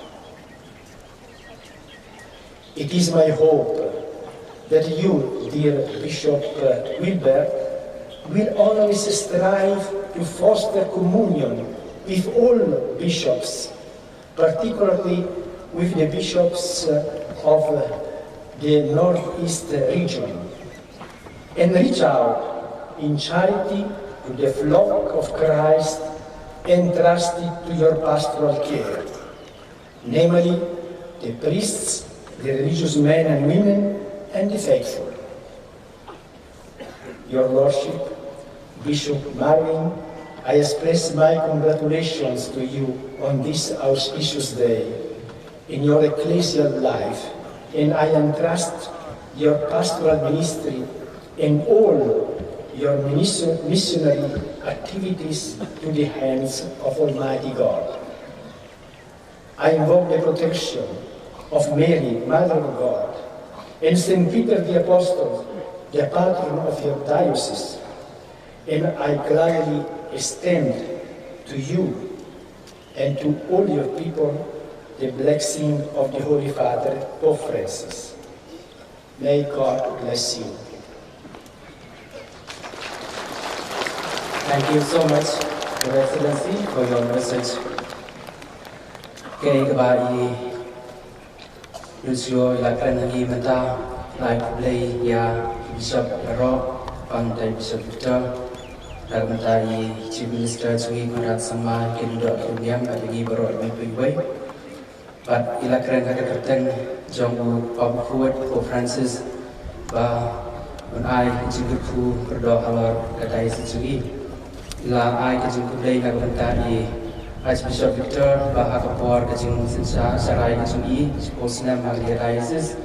It is my hope that you, dear Bishop uh, Wilbert, will always strive to foster communion with all bishops, particularly with the bishops uh, of uh, the Northeast region, and reach out in charity to the flock of Christ entrusted to your pastoral care, namely the priests, the religious men and women, and the faithful. Your Lordship, Bishop Marwin, I express my congratulations to you on this auspicious day in your ecclesial life, and I entrust your pastoral ministry and all your minister- missionary activities to the hands of Almighty God. I invoke the protection of Mary, Mother of God, and Saint Peter the Apostle, the patron of your diocese, and I gladly extend to you and to all your people the blessing of the Holy Father, Pope Francis. May God bless you. Thank you so much, Your Excellency, for your message. Kaei kaba i Lucio i la kren ha ngi mynta, la ai khublei ïa Bishop baroh, bad ïa Bishop Victor, bad mynta i Chief Minister jong ngi Conrad Sangma, ki lyngdoh ki lyngniam, bad ïa ngi baroh iwei pa iwei. Bad i la kren ha ka kyrteng jong u Papa Pope Francis ba un ai ka jingkyrkhu kyrdoh halor ka diocese jong i. I la ai ka jingkhublei na ka bynta i Archbishop Victor ba ha ka por ka jingsynshar sharai ka jong i shiphew snem ha ka diocese.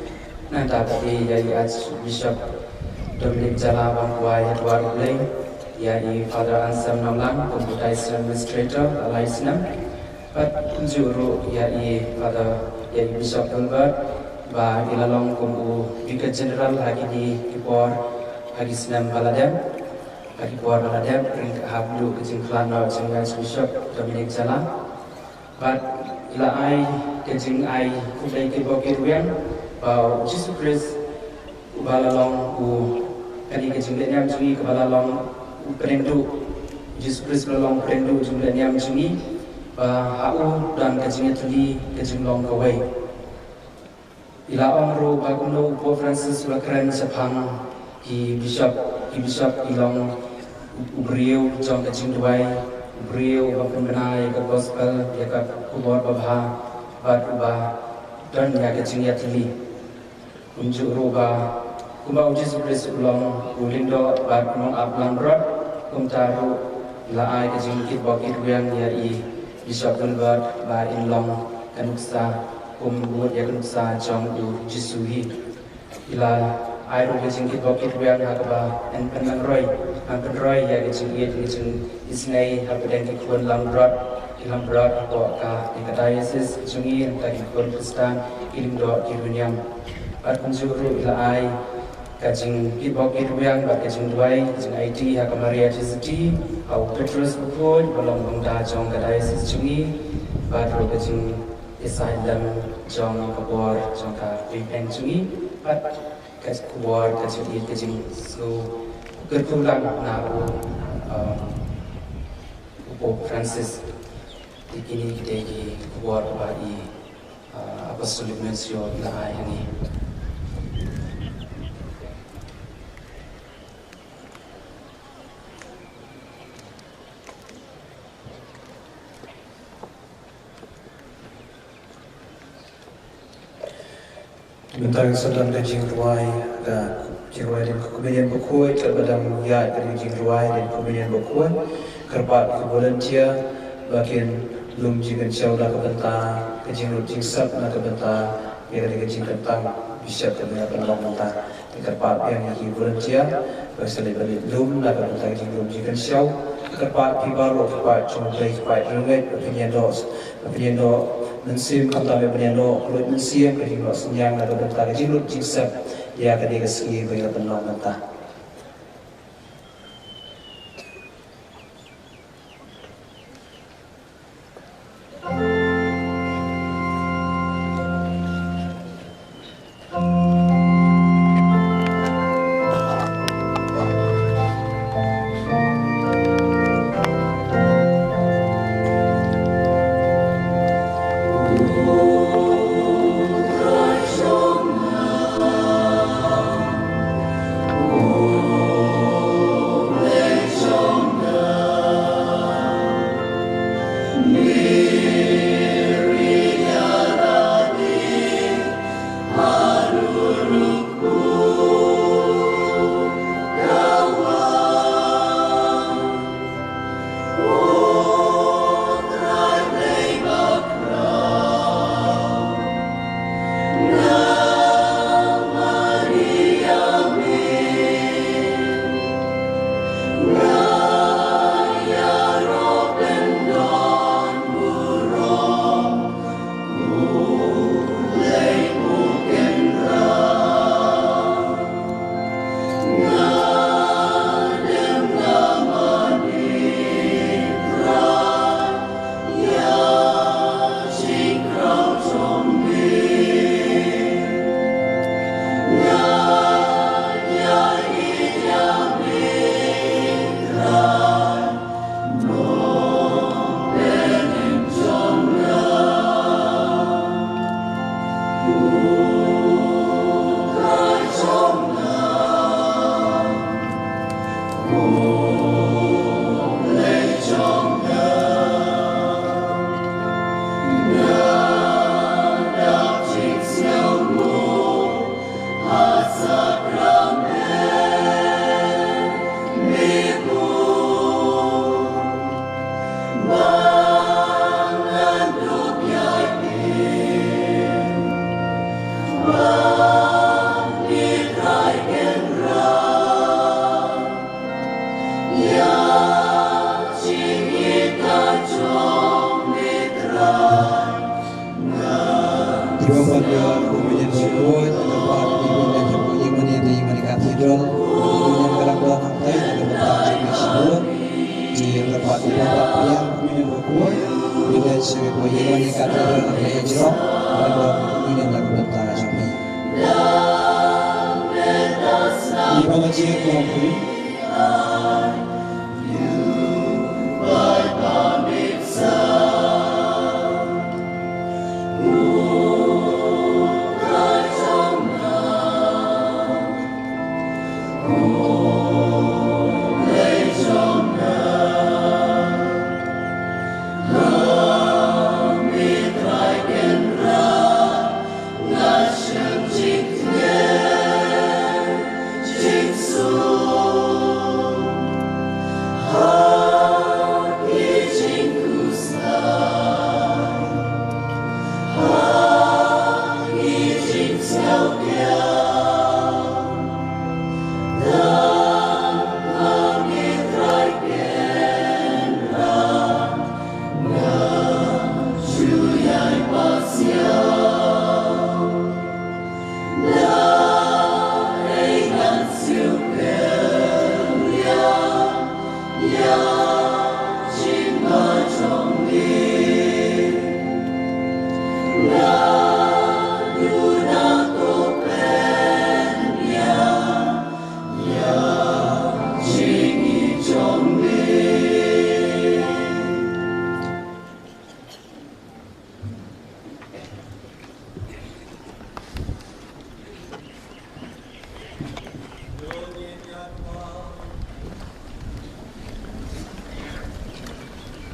Nangta pat ïa i Archbishop Dominic Jala ba un kwah ïa ka khublei, ïa i Father Anselm Nonglang kum u Diocese Administrator la lai snem. Bad kumjuh ruh ïa i Father, ïa i Bishop Gilbert, ba i la long kum u Vicar General ha kine ki por, ha ki snem ba la dep, ha ki por ba la dep, ryngkat hapdeng ka jingkhlad noh jong i Archbishop Dominic Jala. Bad i la ai ka jingai khublei kyrpad kyrwiang ba u Jisu Khrist uba la long u, kane ka jinglehniam jong i kaba la long u pdeng duh, Jisu Khrist ba la long u pdeng duh jinglehniam jong i, ba ha u don ka jingïatylli ka jinglong kawei. I la ong ruh ba kumno u Pope Francis u la kren shaphang ki bishop, ki bishop ki long u briew jong ka jingduwai, u briew uba pynbna ïa ka gospel, ïa ka khubor babha, bad uba don ïa ka jingïatylli. Kumjuh ruh ba kumba u Jisu Khrist u long u lyngdoh bad u nongap langbrot, kumta ruh la ai ka jingkyrpad kyrwiang ïa i Bishop Gilbert ba in long ka nuksa, kum bud ïa ka nuksa jong u Jisu hi. Ki la ai ruh ka jingkitbok kitwiang ha kaba yn pynlong roi, yn pynroi ïa ka jingïeit ka jingisynei hapdeng ki khun langbrot, ki langbrot hapoh kane ka diocese ka jong ngi, hangta ki khun Khristan, ki lyngdoh ki riewniam. Bad kumjuh ruh ki la ai ka jingkitbok kitwiang bad ka jingduwai, ka jingaiti ha ka Maria Theisotti, ha u Petrus Bakhuid, ba long bynta jong ka diocese jong ngi, bad ruh ka jingïasaid lem jong ka bor jong ka Ri Peng jong ngi, bad ka khubor ka jingïeit ka jingsngew kyrkhu lang na u, um, u Pope Francis. Te kine ki dei ki khubor ba i, uh, Apostolic Nuncio i la ai ha ngi. Mynta ngin sa don ka jingrwai, ka jingrwai dien ka Komunion Bakhuid, kaba dang ïaid ka jingrwai dien ka Komunion Bakhuid. Kyrpad ki volunteer ba kin lum jingkynshew na ka bynta ka jinglut jingsep, na ka bynta ïa ka dei ka jingkyntang Bishop kaba la pynlong mynta. Te kyrpad biang ïa ki volunteer ba sa leit ban leit lum na ka bynta ka jinglum jingkynshew. Kyrpad phi baroh, phi paid jong U Blei, phi paid riewngeit, ba phin ïa noh, ba phin ïa noh mynsiem, khamtam ïa ban ïa noh khluit mynsiem, ka jingnoh synñiang na ka bynta ka jinglut jingsep ïa kane ka sngi ba ngi la pynlong mynta. Te ban ïa ka Komunion Bakhuid, kyrpad ïa ki ban leit hapoh ïingmane, ïingmane Cathedral. Komunion ka dang don hangtai na ka bynta jong phi shibun. Te kyrpad ïa ki ban leit hapoh ïingmane Bakhuid, ki leit sha ka ïingmane Cathedral, na ka ïa jrong, ka dang don komunion na ka bynta jong phi. Ïa ba la jied ïa phi.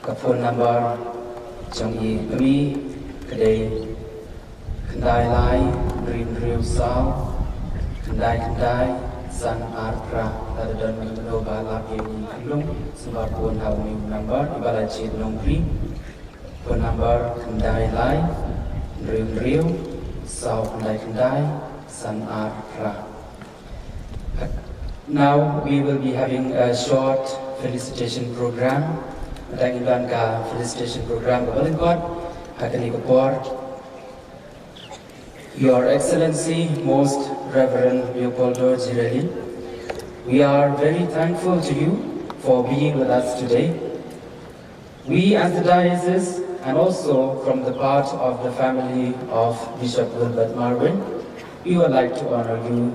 Ka phone number jong i kmie ka dei khyndai lai hynriew hynriew saw khyndai khyndai san ar phra. Lada don mano mano ba lah ïa i khyllung, sngewbha phone ha une u number, i ba la jied nongrim. Phone number khyndai lai hynriew hynriew saw khyndai khyndai san ar phra. Now we will be having a short felicitation program. Mynta ngin don ka felicitation program kaba lyngkot ha kane ka por. Your Excellency, Most Reverend Leopoldo Jirelli, we are very thankful to you for being with us today. We, as the diocese, and also from the part of the family of Bishop Wilbert Marwin, we would like to honor you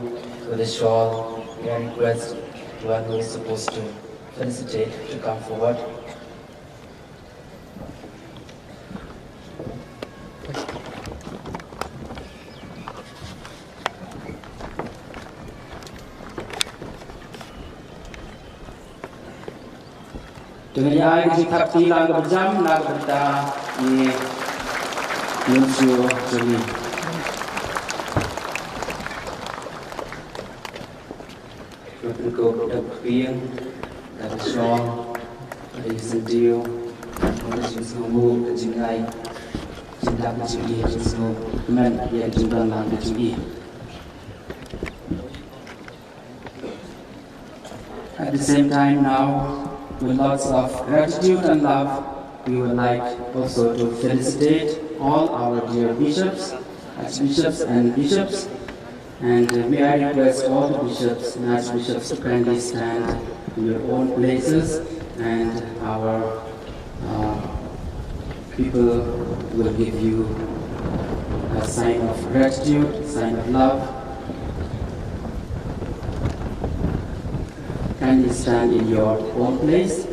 with a shawl. May I request the one who is supposed to felicitate to come forward. Te ngi ai ka jingthap kti lang kaba jam na ka bynta i nuncio jong ngi. Ka pynkup da ka pynbiang, da ka shawl, da ka syntiew, da ka jingsngewnguh, ka jingai, jingdap, ka jingïeit, jingsngewkmen ïa ka jingdon lang ka jong i. At the same time now, with lots of gratitude and love, we would like also to felicitate all our dear bishops, archbishops and bishops. And uh, may I request all the bishops and archbishops to kindly stand in your own places, and our uh, people will give you a sign of gratitude, sign of love. Kindly stand in your own place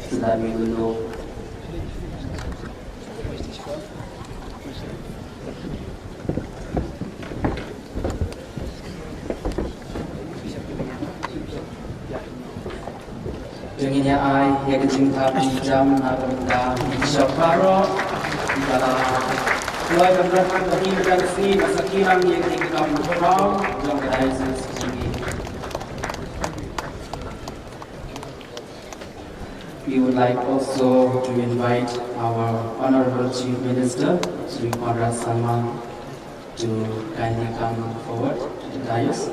so that we will know. Te ngin ïa ai ïa ka jingthap jam na ka bynta ki bishop baroh kiba la kloi ban rah ha kine ki sngi ban sa kyrpang ïa ka jingkam khraw jong ka diocese jong ngi. We would like also to invite our Honorable Chief Minister, Shri Conrad Sangma, to kindly come forward to the dais.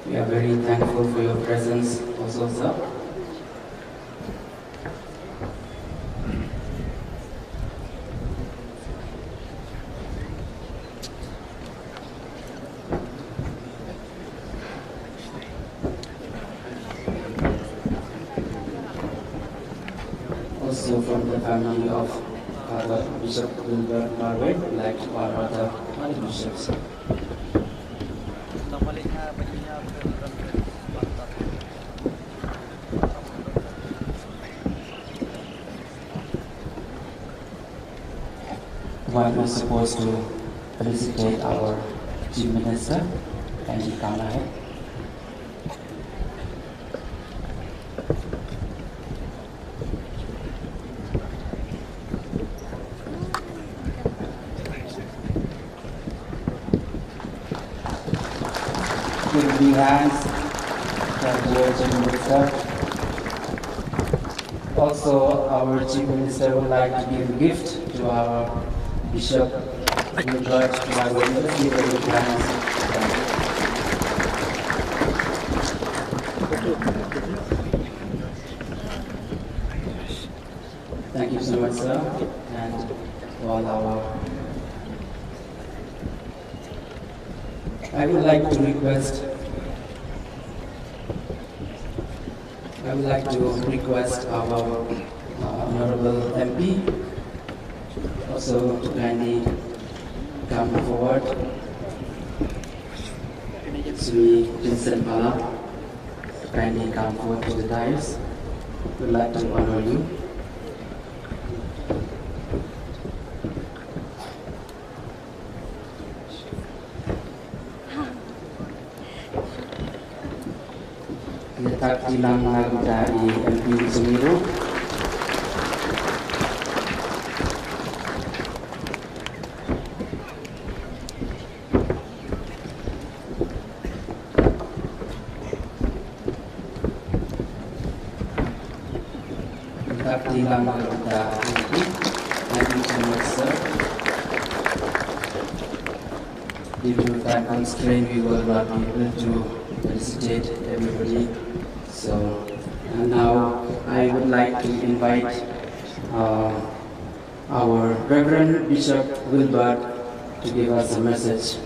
We are very thankful for your presence also, sir. Also from the family of Father Bishop Wilbert Marwei, we'd like to honor the Father Bishops. What was supposed to felicitate our Chief Minister, kindly come ahead. Give big hands for the Chief Minister. Also, our Chief Minister would like to give a gift to our Bishop Gilbert Marwei. Let's give a big hands. Thank you so much, sir, and all our. I would like to request. I would like to request our uh, Honorable M P also to kindly come forward. Shri Vincent Pala, kindly come forward to the dais. We'd like to honor you. Ngi thap kti lang na ka bynta i M P jong ngi ruh. Ngi thap kti lang na ka bynta i M P. Thank you so much, sir. Due to time constraint, we will not be able to felicitate everybody. So, and now I would like to invite uh, our Reverend Bishop Wilbert to give us a message.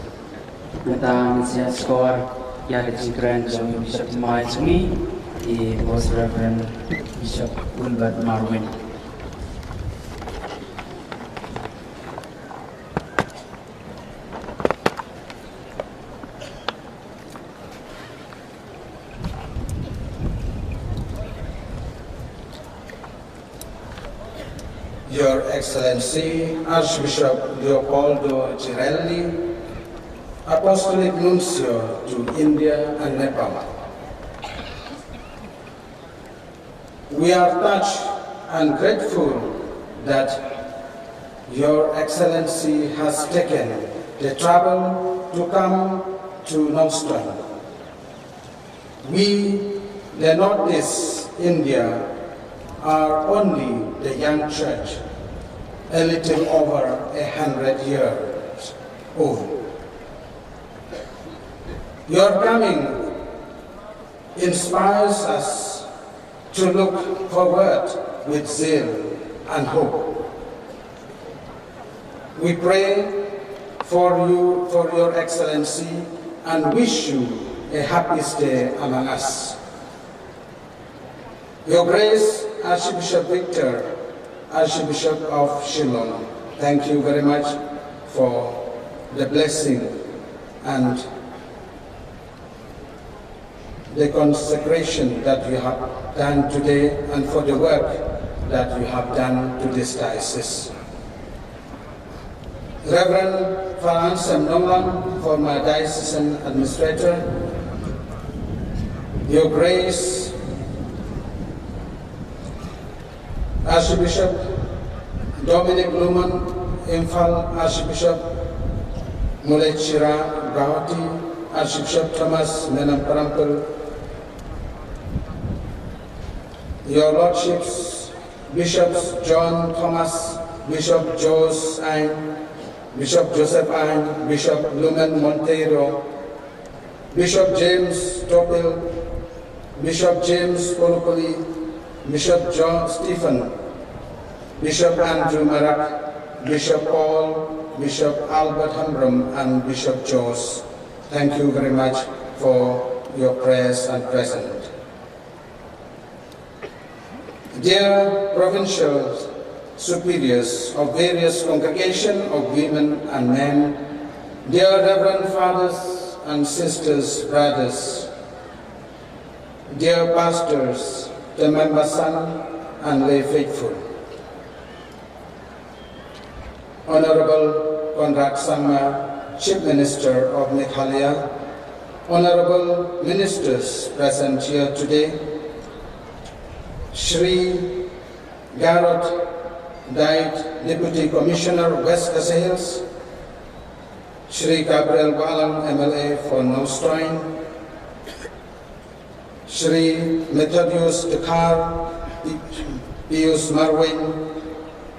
Mynta ngin sa ïa sngap ïa ka jingkren jong i Bishop thymmai jong ngi, i Most Reverend Bishop Wilbert Marwei. Your Excellency Archbishop Leopoldo Girelli, Apostolic Nuncio to India and Nepal. We are touched and grateful that Your Excellency has taken the trouble to come to Nongstoin. We, the Northeast India, are only the young church, a little over a hundred years old. Your coming inspires us to look forward with zeal and hope. We pray for you, for Your Excellency, and wish you a happy stay among us. Your Grace, Archbishop Victor, Archbishop of Shillong, thank you very much for the blessing and the consecration that you have done today and for the work that you have done to this diocese. Reverend Father Anselm Nonglam, former diocesan administrator, Your Grace, Archbishop Dominic Lumon, Imphal, Archbishop Mullaichira, Guwahati, Archbishop Thomas Menam Parampil, Your Lordships, Bishops John Thomas, Bishop Jose Ain, Bishop Joseph Ain, Bishop Lumen Monteiro, Bishop James Topil, Bishop James Polopoli, Bishop John Stephen, Bishop Andrew Marak, Bishop Paul, Bishop Albert Hamram, and Bishop George. Thank you very much for your prayers and present. Dear provincial superiors of various congregation of women and men, dear Reverend Fathers and Sisters, brothers, dear pastors, the member son and lay faithful. Honorable Conrad Sangma, Chief Minister of Meghalaya, Honorable Ministers present here today, Shri Garod Diet, Deputy Commissioner, West Khasi Hills, Shri Gabriel Wahlang, M L A for Nongstoin, Shri Methodius Dkhar, Pi-, Pius Marwein,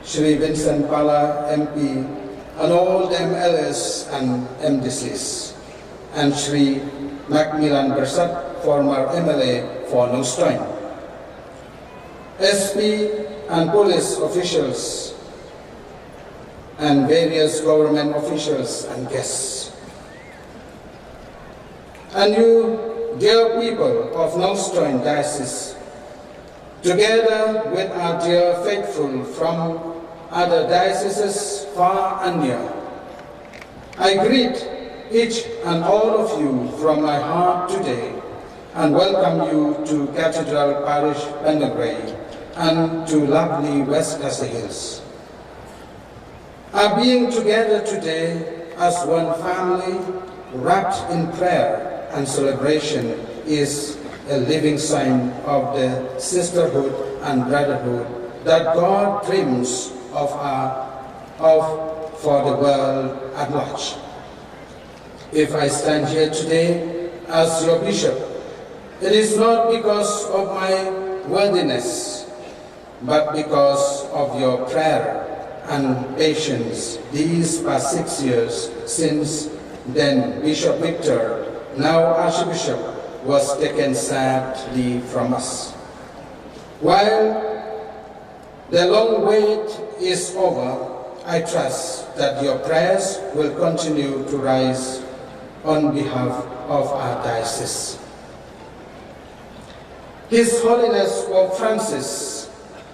Shri Vincent Pala, M P, and all the M L As and M D Cs, and Shri Macmillan Byrsat, former M L A for Nongstoin, S P and police officials, and various government officials and guests. And you, dear people of Nongstoin Diocese, together with our dear faithful from other dioceses far and near, I greet each and all of you from my heart today and welcome you to Cathedral Parish, Pendengray, and to lovely West Khasi Hills. Our being together today as one family, wrapped in prayer and celebration, is a living sign of the sisterhood and brotherhood that God dreams of, our, of for the world at large. If I stand here today as your bishop, it is not because of my worthiness, but because of your prayer and patience these past six years since then Bishop Victor, now Archbishop, was taken sadly from us. While the long wait is over, I trust that your prayers will continue to rise on behalf of our diocese. His Holiness Pope Francis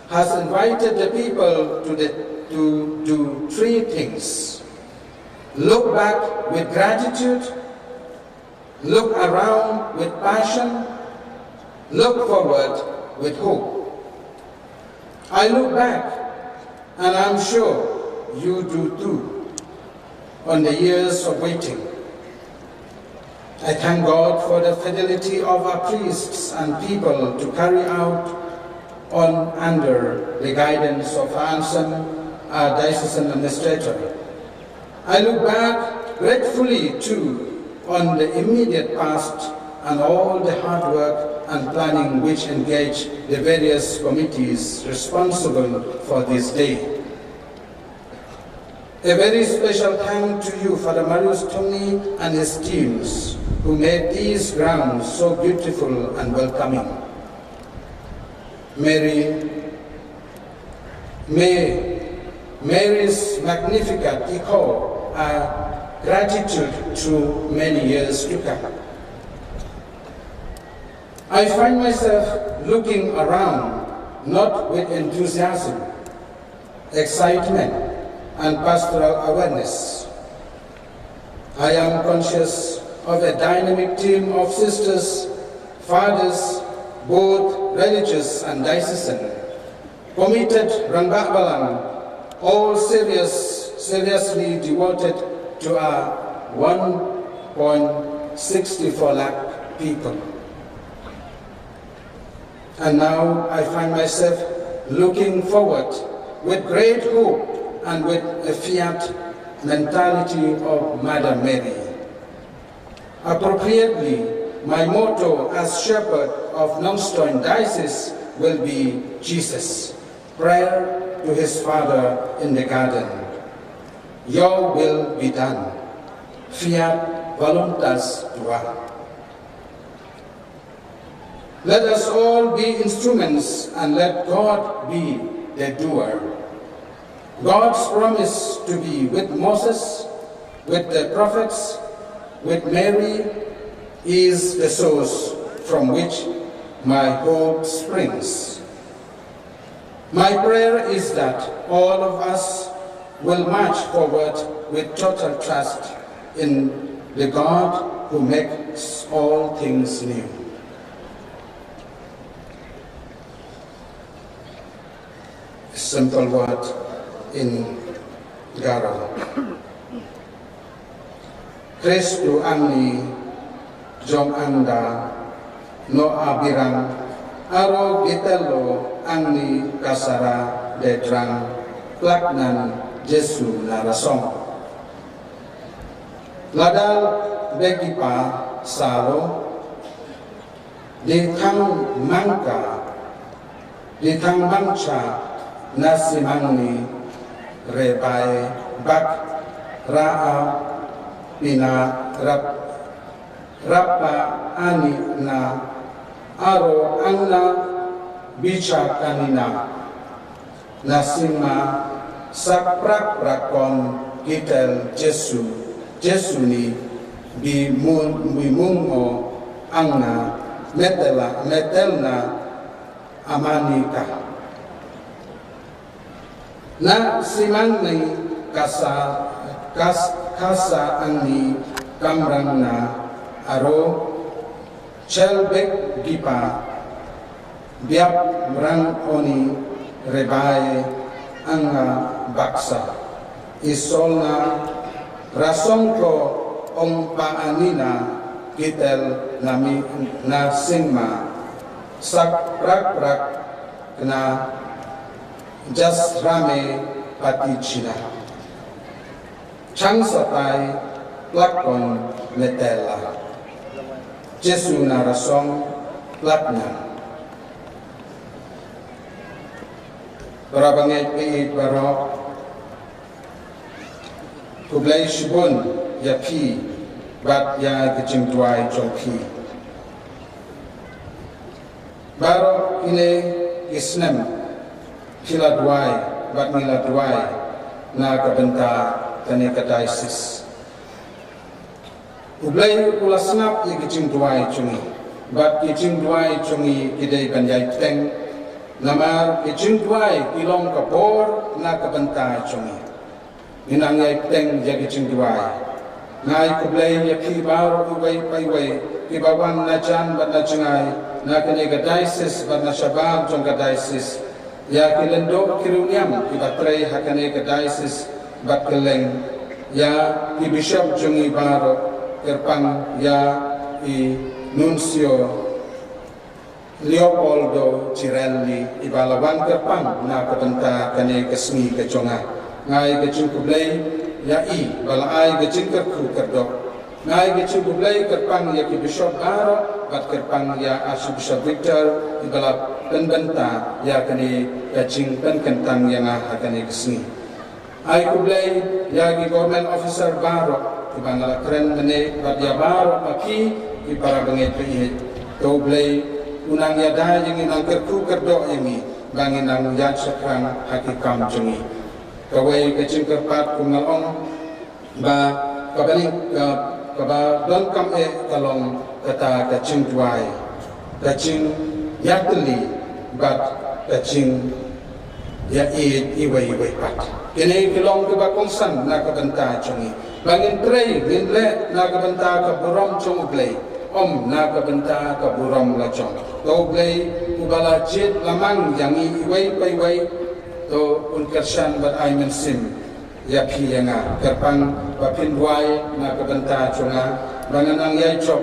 has invited the people to, the, to do three things: look back with gratitude, look around with passion, look forward with hope. I look back, and I'm sure you do too, on the years of waiting. I thank God for the fidelity of our priests and people to carry out on under the guidance of Anson, our diocesan administrator. I look back gratefully too on the immediate past and all the hard work and planning which engaged the various committees responsible for this day. A very special thank to you, Father Marius Thungni and his teams, who made these grounds so beautiful and welcoming. Mary, may Mary's Magnificat echo our gratitude through many years to come. I find myself looking around, not with enthusiasm, excitement, and pastoral awareness. I am conscious of a dynamic team of sisters, fathers, both religious and diocesan, committed rangbah balang, all serious, seriously devoted to our one point six four lakh people. And now I find myself looking forward with great hope and with a fiat mentality of Mother Mary. Appropriately, my motto as Shepherd of Nongstoin Diocese will be Jesus, prayer to his Father in the garden. Your will be done. Fiat voluntas tua. Let us all be instruments and let God be the doer. God's promise to be with Moses, with the prophets, with Mary is the source from which my hope springs. My prayer is that all of us will march forward with total trust in the God who makes all things new. Simple word in Garo. Kristu angni jong anda no abirang aro gitelo angni kasara de drang plaknan Jesu na rasong. Ladal begipa salo di thang mangka di thang mangcha na simangni rebai bak raa pina rap rapa ani na aro angna bicha kanina. Na sima sak prak prakon kitel Jesu, Jesu ni bi mun bi mungo angna metela metelna amanika. Na simang ni kasa kas kasa angni kamrang na aro Chel bek gipa biap rang oni rebai anga baksa isolna rasong ko ong pa anina kitel nami na singma sak prak prak kena jas rame pati china. Chang satai plakon metela. Jesu na rasong plakna. Para bangeit peit barok. Khublei shibun ïa phi bad ïa ki jingduwai jong phi. Baroh kine ki snem phi la duwai bad ngi la duwai na ka bynta kane ka diocese. U Blei u la sngap ïa ki jingduwai jong ngi bad ki jingduwai jong ngi ki dei ban ïai bteng. Namar ki jingduwai ki long ka bor na ka bynta jong ngi. Ngi nang ïai bteng ïa ki jingduwai. Nga ai khublei ïa phi baroh uwei pa uwei kiba wan na jan bad na jngai na kane ka diocese bad na shabar jong ka diocese. Ïa ki lyngdoh ki riewniam kiba trei ha kane ka diocese bad kylleng. Ïa ki bishop jong ngi baroh kyrpang ïa i nuncio Leopoldo Girelli iba la wan kyrpang na ka bynta kane ka sngi ka jong nga. Nga ai ka jingkhublei ïa i ba la ai ka jingkyrkhu kyrdoh. Nga ai ka jingkhublei kyrpang ïa ki bishop baroh bad kyrpang ïa Archbishop Victor iba la pynbynta ïa kane ka jingpynkyntang ïa nga ha kane ka sngi. Ai khublei ïa ki government officer baroh kiba nga la kren mynne bad ïa baroh ma phi ki para bangeit phi. To U Blei u nang ïada ïa ngi, nang kyrkhu kyrdoh ïa ngi ba ngin nang ïaid shaphrang ha ki kam jong ngi. Kawei ka jingkyrpad kum nga la ong ba kaba ning ka kaba donkam eh ka long kata ka jingduwai, ka jingïatylli bad ka jingïaieit iwei ïa iwei pat. Kine ki long kiba kongsan na ka bynta jong ngi ba ngin trei ngin leh na ka bynta ka burom jong U Blei, ym na ka bynta ka burom la jong. To U Blei uba la jied la mang ïa ngi iwei pa iwei, to un kyrshan bad ai mynsiem ïa phi ïa nga. Kyrpang ba phin duwai na ka bynta jong nga ba ngan nang ïai jop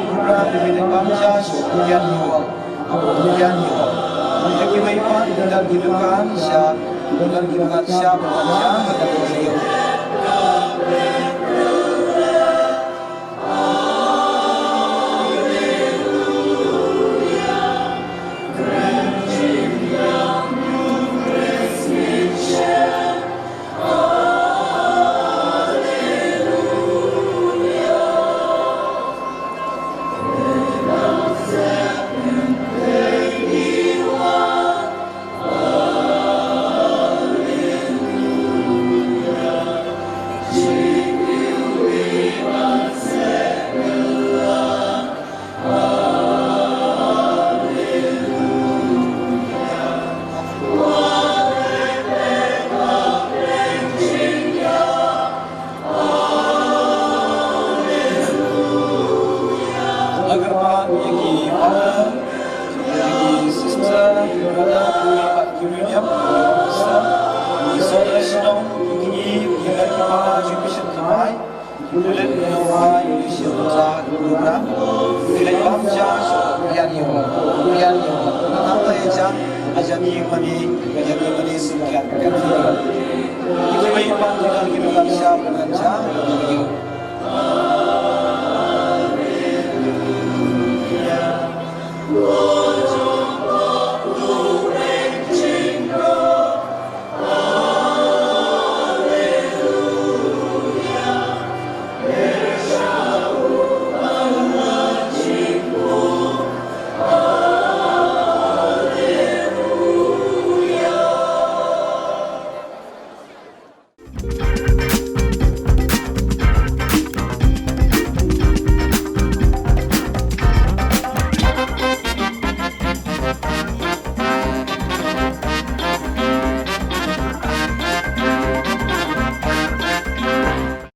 Mrad, te men ïa pynshah sha u khun ïa u. Ïa u khun ïa u. Ïa kiwei pat ki don ki dukan sha, ki don ki dukan sha, ki don ki dukan sha. Len no wa yu ni shi ta ku ra. Len bam ja yan yo. Yan yo. Na ta ya ja. A ja ni mani. A ja ni mani sin kya. Ki bai ban ni ki ban ja ban ja.